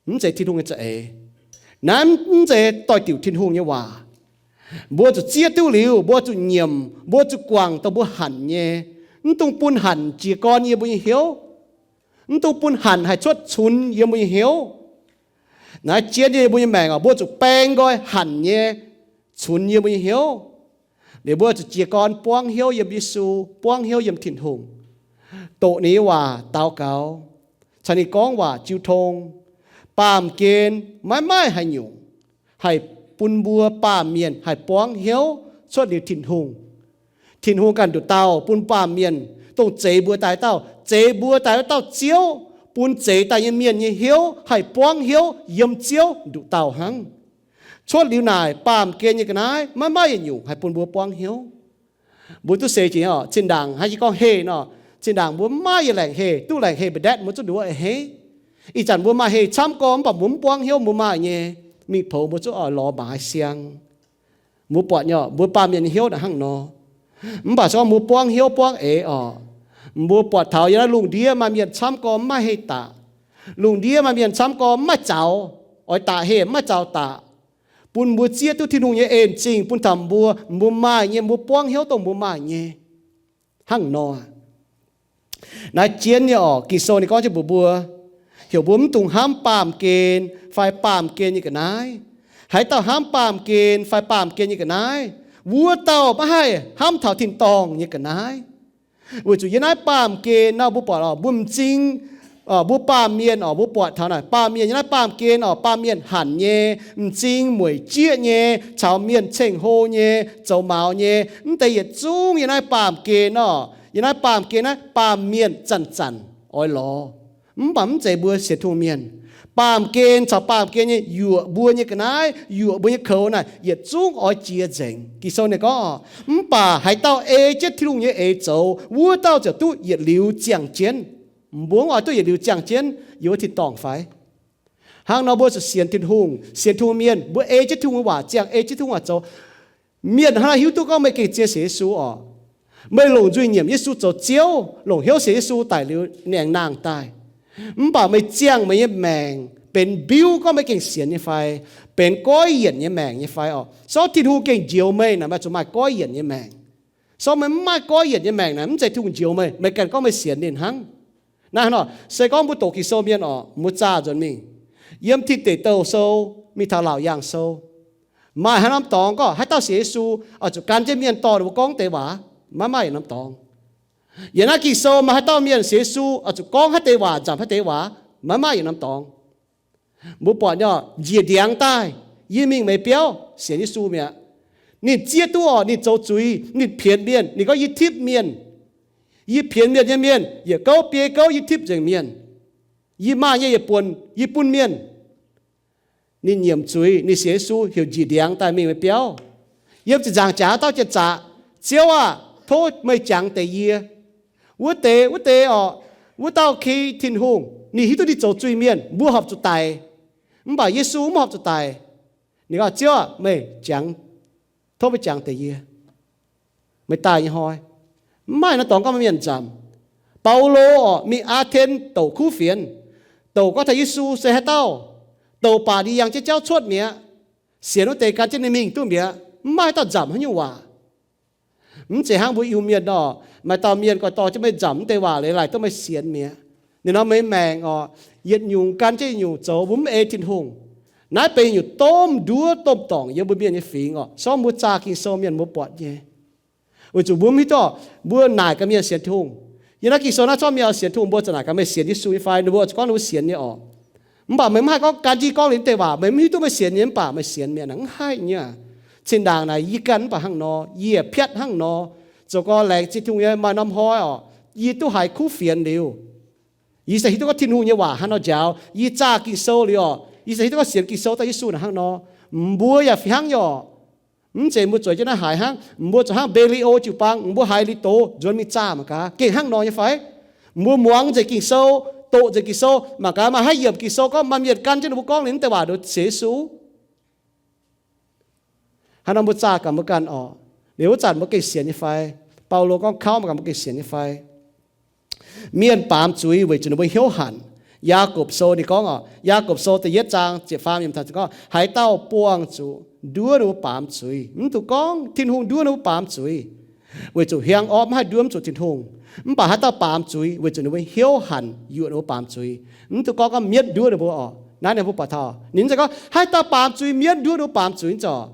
mv zeiz Tin-Hungh nyei za'eix. Naaiv mv zeiz doix-diuc Tin-Hungh nyei waac. Mbuo zuqc zieqv duqv liuz, mbuo zuqc nyiemc, mbuo zuqc guangc dongh mbuo hanc nyei. Mv dungx bun hanc jiez gorn yiem mbuo nyei hnyouv. Mv dungx bun hanc haih cuotv cunx yiem mbuo nyei hnyouv. Naaiv jien nyei mbuo nyei maengc oc, mbuo zuqc baeng nqoi hanc nyei cunx yiem mbuo nyei hnyouv. Liuz mbuo zuqc jiez gorn buangv hnyouv yiem Yesu, buangv hnyouv yiem Tin-Hungh, doqc ninh nyei waac daux gaux, caux ninh gorngv waac jiu tong. Baamh gen maiv maaih haaix nyungc haih bun mbuo baamh mienh haih buangv hnyouv cuotv liuz Tin-Hungh. Tin-Hungh ganh nduqc dauh bun baamh mienh, dongh zeix mbuo daaih dauh, zeix mbuo daaih wuov dauh Ziouv, bun zeix daaih nyei mienh nyei hnyouv haih buangv hnyouv yiem Ziouv nduqc dauh hnangv. Cuotv liuz naaic baamh gen nyei ga'naaiv maiv maaih yietc nyungc haih bun mbuo buangv hnyouv. Mbuo duqv seix jiex oc, zinh ndaangc hnangv yie gorngv heh nor, zinh ndaangc mbuo maiv maaih yietc laengc heh, duqv laengc heh mbu'ndetv mbuo zuqc nduov a'hneiv. Ih zanc mbuo maaih heh camv gorn mv baac mbuo mv buangv hnyouv mbuo maaih nyei, mingh poux mbuo zuqc oix lorz maaiz siang. Mbuo buatc nyei oc, mbuo baamh mienh nyei hnyouv naaic hnangv nor. Mv baac se gorngv mbuo buangv hnyouv buangv eix oc, mbuo buatc taux yiem naaiv lungh ndiev maaih mienh camv gorn mv maaih heh daqc. Lungh ndiev maaih mienh camv gorn mv maaih zaux, oix daqc heh mv maaih zaux daqc. Bun mbuo zieqv duqv Tin-Hungh nyei en-zingh bun taux mbuo, mbuo maaih nyei, mbuo buangv hnyouv dongh mbuo maaih nyei. Hnangv nor, naaiv jien nyei oc, Ging-Sou ninh gorngv jienv mbuox mbuo, heuc mbuo mv dungx hnamv baamh gen fai baamh gen nyei ga'naaiv. Haaix dauh hnamv baamh gen fai baamh gen nyei ga'naaiv, wuov dauh maiv haih hnamv taux tin-dorngh nyei ga'naaiv. Weic zuqc yiem naaiv baamh gen nor mbuo buatc oc, mbuo m'zing, mbuo baamh mienh oc, mbuo buatc taux naaic baamh mienh yiem naaiv baamh gen oc, baamh mienh hanc nyei, m'zing mueic jieqv nyei, caux mienh ceng-hlo nyei, zoux maux nyei, mv deix yietc zungv yiem naaiv baamh gen oc. Yiem naaiv baamh gen naaiv baamh mienh zanc-zanc oix lorz. Mv baac mv zeiz mbuo sienx Tin-Hungh mienh. Baamh gen caux baamh gen nyei yuoqc mbuo nyei ga'naaiv, yuoqc mbuo nyei koux naaic yietc zungv oix jiex nzengc. Ging-Sou ninh gorngv, mv baac haaix dauh ei jienv Tin-Hungh nyei eix zoux, wuov dauh ziouc duqv yietc liuz ziangh jienv. Mbuo mv oix duqv yietc liuz ziangh jienv yiem wuov tin-dorngh fai? Hnangv nor mbuo zuqc sienx Tin-Hungh, sienx Tin-Hungh mienh, mbuo ei jienv Tin-Hungh nyei waac ziangh, ei jienv Tin-Hungh waac zoux. Mienh hnangv naaiv hiuv duqv gorngv meih gengh zien sienx Yesu oc. Meih longc nzuih nyiemc Yesu zoux Ziouv, longc hnyouv sienx Yesu daic liuz aengx nangh daaih. Mv baac meih ziangh meih nyei maengc benx mbiuv gorngv meih gengh sienx nyei fai, benx goiv yienc nyei maengc nyei fai oc. Se gorngv Tin-Hungh gengh njoux meih naaic, meih zuqc maaih goiv yienc nyei maengc. So meih mv maaih goiv yienc nyei maengc naaic, mv zeiz Tin-Hungh njoux meih, meih ganh gorngv meih sienx ninh hnangv. Naaiv hnangv nor, se gorngv mbuo doqc Ging-Sou mienh oc, mbuo zaah nzuonx mingh yiem Tin Deic Douh Sou mingh taux Laauc Yaangh Sou, maaih haaix norm dorngx gorngv haaix dauh sienx Yesu oix zuqc gan jienv mienh dorh ninh mbuo gorngv deix waac? Maiv maaih yietc norm dorngx. Yiem naaiv Ging-Sou maaih haaix dauh mienh sienx Yesu oix zuqc gorngv haaix deix waac, nzamc haaix deix waac? Maiv maaih yietc norm dorngx. Mbuo buatc nyei oc, njiec ndiangx daaih, yie mingh meih biauv sienx Yesu mi'aqv. Ninh zieqv duqv oc, ninh zoux zuiz, ninh pienx mienh, ninh gorngv, yie tipv mienh. Yie pienx mienh nyei mienh, yietc gouv biei gouv yie tipv nzengc mienh. Yie maaih nyei yietc buonc yie bun mienh. Ninh nyiemc zuiz, ninh sienx Yesu, heuc njiec ndiangx daaih mingh meih biauv. Yiem ziepc nzaangc jaax dauh janx-zaqc, Ziouv aah! Tov meih jangx deix yie. Wuov deix, wuov deix oc, wuov dauh ki Tin-Hungh, ninh hiuv duqv ninh zoux zuiz-mienh, mbuo horpc zuqc daic. Mv baac Yesu mv horpc zuqc daic. Ninh gorngv, Ziouv aah! Meih jangx, tov meih jangx deix yie. Meih daaih nyei hnoi, mv maaih norm dorngx gorngv maaih mienh nzamc. Baulo oc, mingh Aa^ten douc kuv fienx, douc gorngv taux Yesu se haaix dauh, douc baac ninh yangh jienv jauv cuotv mi'aqv. Sienx wuov deix gan jienv ninh mingh duqv mi'aqv. Mv maaih haaix dauh nzamc haaix nyungc waac. Mv zeiz hnangv mbuo Iu-Mienh nor, maaih dauh mienh goiv dorh jienv meih nzamc mv deix waac leiz laaic duqv meih sienx mi'aqv. Ninh nor meih maengc oc, yietc nyungc gan jienv yietc nyungc zoux, mbuo mv ei Tin-Hungh. Naaiv benx nyungc domh nduov domh dorngc yiem mbuo mienh nyei fingx oc. Sorng mbuo zaah Ging-Sou mienh mbuo buatc nyei. Weic zuqc mbuo mv hiuv duqv mbuo naaic gaax mienh sienx Tin-Hungh. Yiem naaiv Ging-Sou naaiv, sorng mienh oix sienx Tin-Hungh, mbuo za'naaic gaax meih sienx Yesu nyei fai, ninh mbuo zuqc gorngv ninh mbuo sienx nyei oc. Mv baac meih mv haih gorngv gan jienv gorngv liuz mv deix waac, meih mv hiuv duqv meih sienx nyei mv baac meih sienx mi'aqv, naaic mv haih nyei. Zinh ndaangc naaic yie ganh mv baac hnangv nor, yie piatv hnangv nor. Zoux gorx laengz zingh Tin-Hungh nyei maaih norm hnoi oc, yie duqv haiz kuv fienx liuz, yie se hiuv duqv gorngv Tin-Hungh nyei waac hnangv nor njaaux. Yie zaah Ging-Sou liuz oc, yie se hiuv duqv gorngv sienx Ging-Sou daaih Yesu naaic hnangv nor. Mbuo yaac fih hnangv nyei oc. Mv zeiz mbuo zueiz jienv naaiv haiz hnangv, mbuo zuqc hnangv Mbe^li^o jiu-baang, mbuo haiz liuz doz nzuonx mingh zaah mangc gaax, gengh hnangv nor nyei fai? Mbuo muangx nzengc Ging-Sou, doqc nzengc Ging-Sou, mangc gaax maaih haaix yiemc Ging-Sou gorngv maaih mienh gan jienv ninh mbuo gorngv liuz mv deix waac nduov sienx Yesu. Hnangv nor mbuo zaah gaax mbuo ganh oc, liuz wuov zanc mbuo gengh sienx nyei fai? Baulo gorngv kauv mangc gaax mbuo gengh sienx nyei fai? Mienh baamz zuiz weic zuqc ninh mbuo hnyouv hanc. Yaagorpc Sou ninh gorngv oc, Yaagorpc Sou da'yietv zaang ziepc faam yiemc gorngv, haaix dauh buangh zuqc nduov ninh mbuo baamz zuiz. Mv dungx gorngv Tin-Hungh nduov ninh mbuo baamz zuiz, weic zuqc hiaang orqv mv haih nduov mv zuqc Tin-Hungh. Mv baac haaix dauh baamz zuiz weic zuqc ninh mbuo hnyouv hanc yuoqc ninh mbuo baamz zuiz. Mv dungx gorngv gorngv mienv nduov ninh mbuo oc. Naaiv ninh mbuo buatc taux ninh mv zeiz gorngv haaix dauh baamz zuiz mienv nduov ninh mbuo baamz zuiz, mv zeiz oc.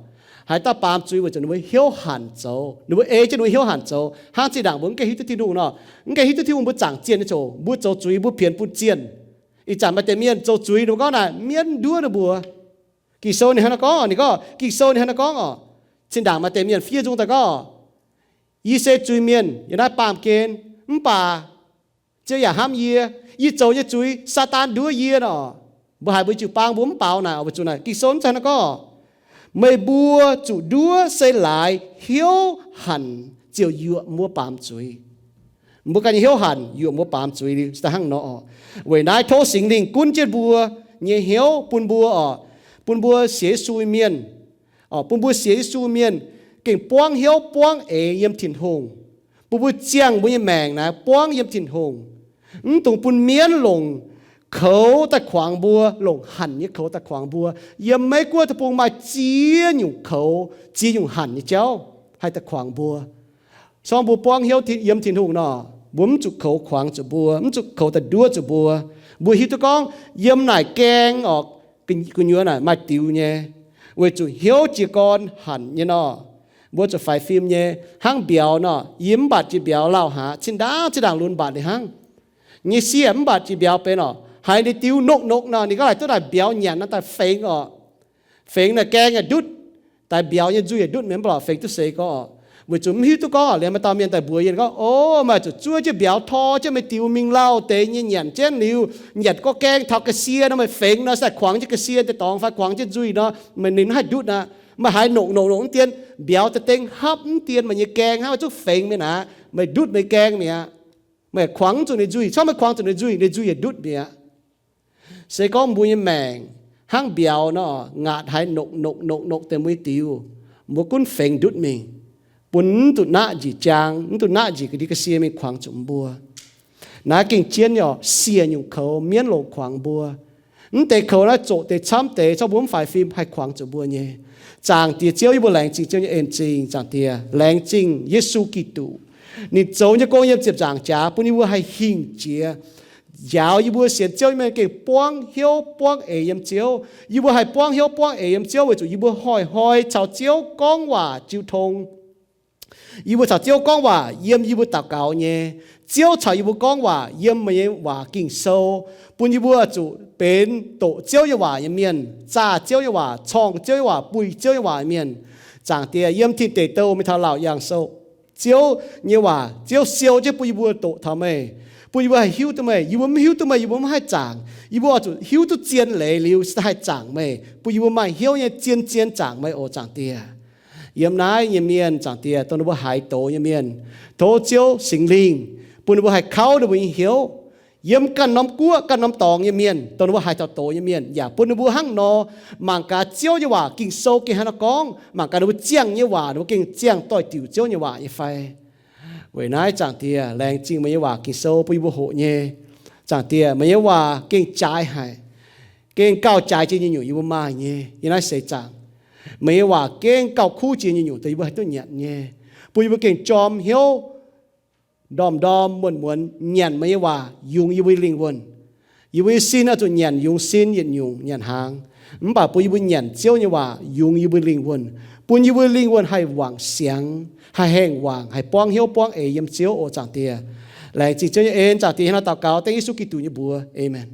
Haaix dauh baamz zuiz weic zuqc ninh mbuo hnyouv hanc zoux, ninh mbuo ei jienv ninh mbuo hnyouv hanc zoux. Hnangv zinh ndaangc mbuo mv gaengh hiuv duqv Tin-Hungh nor, mv gaengh hiuv duqv Tin-Hungh mbuo zaangc zienh nyei ziouc, mbuo zoux zuiz, mbuo pienx bun zienh. Ih zanc maaih deix mienh zoux zuiz, ninh mbuo gorngv naaic mienv nduov ninh mbuo. Ging-Sou ninh hnangv naaiv gorngv, ninh gorngv Ging-Sou ninh hnangv naaiv gorngv oc. Zinh ndaangc maaih deix mienh fiev nzung daaih gorngv, yie se zuiz-mienh yiem naaiv baamh gen, mv baac Ziouv yaac hnamv yie. Yie zoux nyei zuiz Saadaan nduov yie nor. Mbuo haiz mbuo jiu-baang mbuo mv baaux naaic oc, weic zuqc naaic Ging-Sou mv zeiz hnangv naaiv gorngv, meih mbuo zuqc nduov se laaix hnyouv hanc ziouc yuoqc mbuo baamz zuiz. Mbuo ganh nyei hnyouv hanc yuoqc mbuo baamz zuiz liuz se daaih hnangv nor oc. Weic naaiv tov Singx Lingh gunv jienv mbuo nyei hnyouv bun mbuo oc, bun mbuo sienx Yesu mienh, bun mbuo sienx Yesu mienh gengh buangv hnyouv buangv eix yiem Tin-Hungh, bun mbuo ziangh mbuo nyei maengc naaiv buangv yiem Tin-Hungh. Mv dungx bun mienv longc koux daaih kuangx mbuo, longc hanc nyei koux daaih kuangx mbuo. Yiem Meiv Guoqv deic-bung maaih ziex nyungc koux, ziex nyungc hanc nyei jauv haih daaih kuangx mbuo. Sorng mbuo buangv hnyouv yiem Tin-Hungh nor, mbuo mv zuqc koux kuangx zuqc mbuo, mv zuqc koux daaih nduov zuqc mbuo. Mbuo hiuv duqv gorngv yiem naaic gaeng oc, gu'nyuoz naaic maaih diux nyei, weic zuqc hnyouv jiez gorn hanc nyei nor, mbuo zuqc faix fim nyei. Hnangv mbiauz nor, yie mv mbatc jiex mbiauz lauh haaix, zinh ndaangc zinh ndaangc lunx mbatc ninh hnangv. Nyei sieqv mv mbatc jiex mbiauz benx oc, haiz ninh diux nokv nokv nor, ninh gorngv laaic duqv naaic mbiauz nyanc nor daaih fengx oc. Fengx naaic gaeng yaac ndutv, daaih mbiauz nyei nzuih yaac ndutv mi'aqv, mv baac fengx duqv seix gorngv oc. Weic zuqc mv hiuv duqv gorngv oc, liemh maaih dauh mienh daaih mbuox yienh gorngv, o, meih zuqc zuov jienv mbiauz tor jienv meih diux mingh lauh deix nyei nyanc jienv liuz, nyanc gorqv gaeng taux ga'sie nor meih fengx nor, se daaih kuangx jienv ga'sie deix dorngx fai kuangx jienv nzuih nor, meih ninh haih ndutv aqv. Meih haiz nokv nokv nokv mv dien, mbiauz daaih dengh hapv mv dien meih nyei gaeng hnangv, meih zuqc fengx mingh aqv, meih ndutv meih gaeng mi'aqv. Meih kuangx mv zuqc ninh nzuih, corc meih kuangx zuqc ninh nzuih, ninh nzuih yaac ndutv mi'aqv. Se gorngv mbuo nyei maengc hnangv mbiauz nor, ngaatc haiz nokv nokv nokv nokv deix mbuo nyei diux, mbuo gunv fengx ndutv mingh, bun mv duqv naqv njiec jaang, mv duqv naqv njiec ga'ndiev ga'sie mingh kuangx zuqc mbuo. Naaiv gengh jienv nyei oc, siec nyungc koux mienv longc kuangx mbuo. Mv deix koux naaiv zoqc deix camv deix, zorqv mbuo mv faix fim haih kuangx zuqc mbuo nyei. Zaangc Diex Ziouv, yie mbuo laengz zingh Ziouv nyei en-zingh. Zaangc Diex, laengz zingh Yesu Giduc. Ninh zoux nyei gong yiem ziepc nzaangc jaax bun yie mbuo haih hingh jiex, njaaux yie mbuo sienx Ziouv nyei mienh gengh buangv hnyouv buangv eix yiem Ziouv. Yie mbuo haih buangv hnyouv buangv eix yiem Ziouv weic zuqc yie mbuo hnoi-hnoi caux Ziouv gorngv waac jiu tong. Yie mbuo caux Ziouv gorngv waac yiem yie mbuo daux gaux nyei. Ziouv caux yie mbuo gorngv waac yiem meih nyei waac Ging-Sou, bun yie mbuo zuqc benx doqc Ziouv nyei waac nyei mienh, zaah Ziouv nyei waac, corngh Ziouv nyei waac, buih Ziouv nyei waac nyei mienh. Zaangc Diex, yiem Tin Deic Douh mingh taux Laauc Yaangh Sou, Ziouv nyei waac, Ziouv siou jienv bun yie mbuo doqc taux meih, bun yie mbuo haih hiuv duqv meih. Yie mbuo mv hiuv duqv meih, yie mbuo mv haih zaangc. Yih mbuo oix zuqc hiuv duqv zien leiz liuz, se haih zaangc meih, bun yie mbuo maaih hnyouv nyei zien-zien zaangc meih oc, Zaangc Diex. Yiem naaiv nyei mienh, Zaangc Diex, dongh ninh mbuo haiz doz nyei mienh, tov Ziouv Singx Lingh bun ninh mbuo haih kauv ninh mbuo nyei hnyouv. Yiem ganh norm guoqv, ganh norm dorngx nyei mienh, dongh ninh mbuo haiz taux doz nyei mienh, yaac bun ninh mbuo hnangv nor mangc gaax Ziouv nyei waac Ging-Sou gengh haaix nor gorngv, mangc gaax ninh mbuo ziangh nyei waac, ninh mbuo gengh ziangh doix-diuc Ziouv nyei waac nyei fai. Weic naaiv, Zaangc Diex, laengz zingh meih nyei waac Ging-Sou bun yie mbuo hoqc nyei. Zaangc Diex, meih nyei waac gengh jaaix haic, gengh gauh jaaix jiex nyei nyungc yie mbuo maaih nyei yiem naaiv seix zaangc. Meih nyei waac gengh gauh kuv jiex nyei nyungc dongh yie mbuo haih duqv nyanc nyei, bun yie mbuo gengh jorm hnyouv, ndorm-ndorm muonz-muonz nyanc meih nyei waac yungz yie mbuo nyei lingh wuonh. Yie mbuo nyei sin oix zuqc nyanc yungz sin yietc nyungc nyanc hnaangx, mv baac bun yie mbuo nyanc Ziouv nyei waac yungz yie mbuo lingh wuonh, bun yie mbuo lingh wuonh haih wangc siangx, haih haengh wangc, haih buangv hnyouv buangv eix yiem Ziouv oc, Zaangc Diex. Laengz zingh Ziouv nyei en, Zaangc Diex, hnangv naaiv daux gaux dengv Yesu Giduc nyei mbuox, aamen.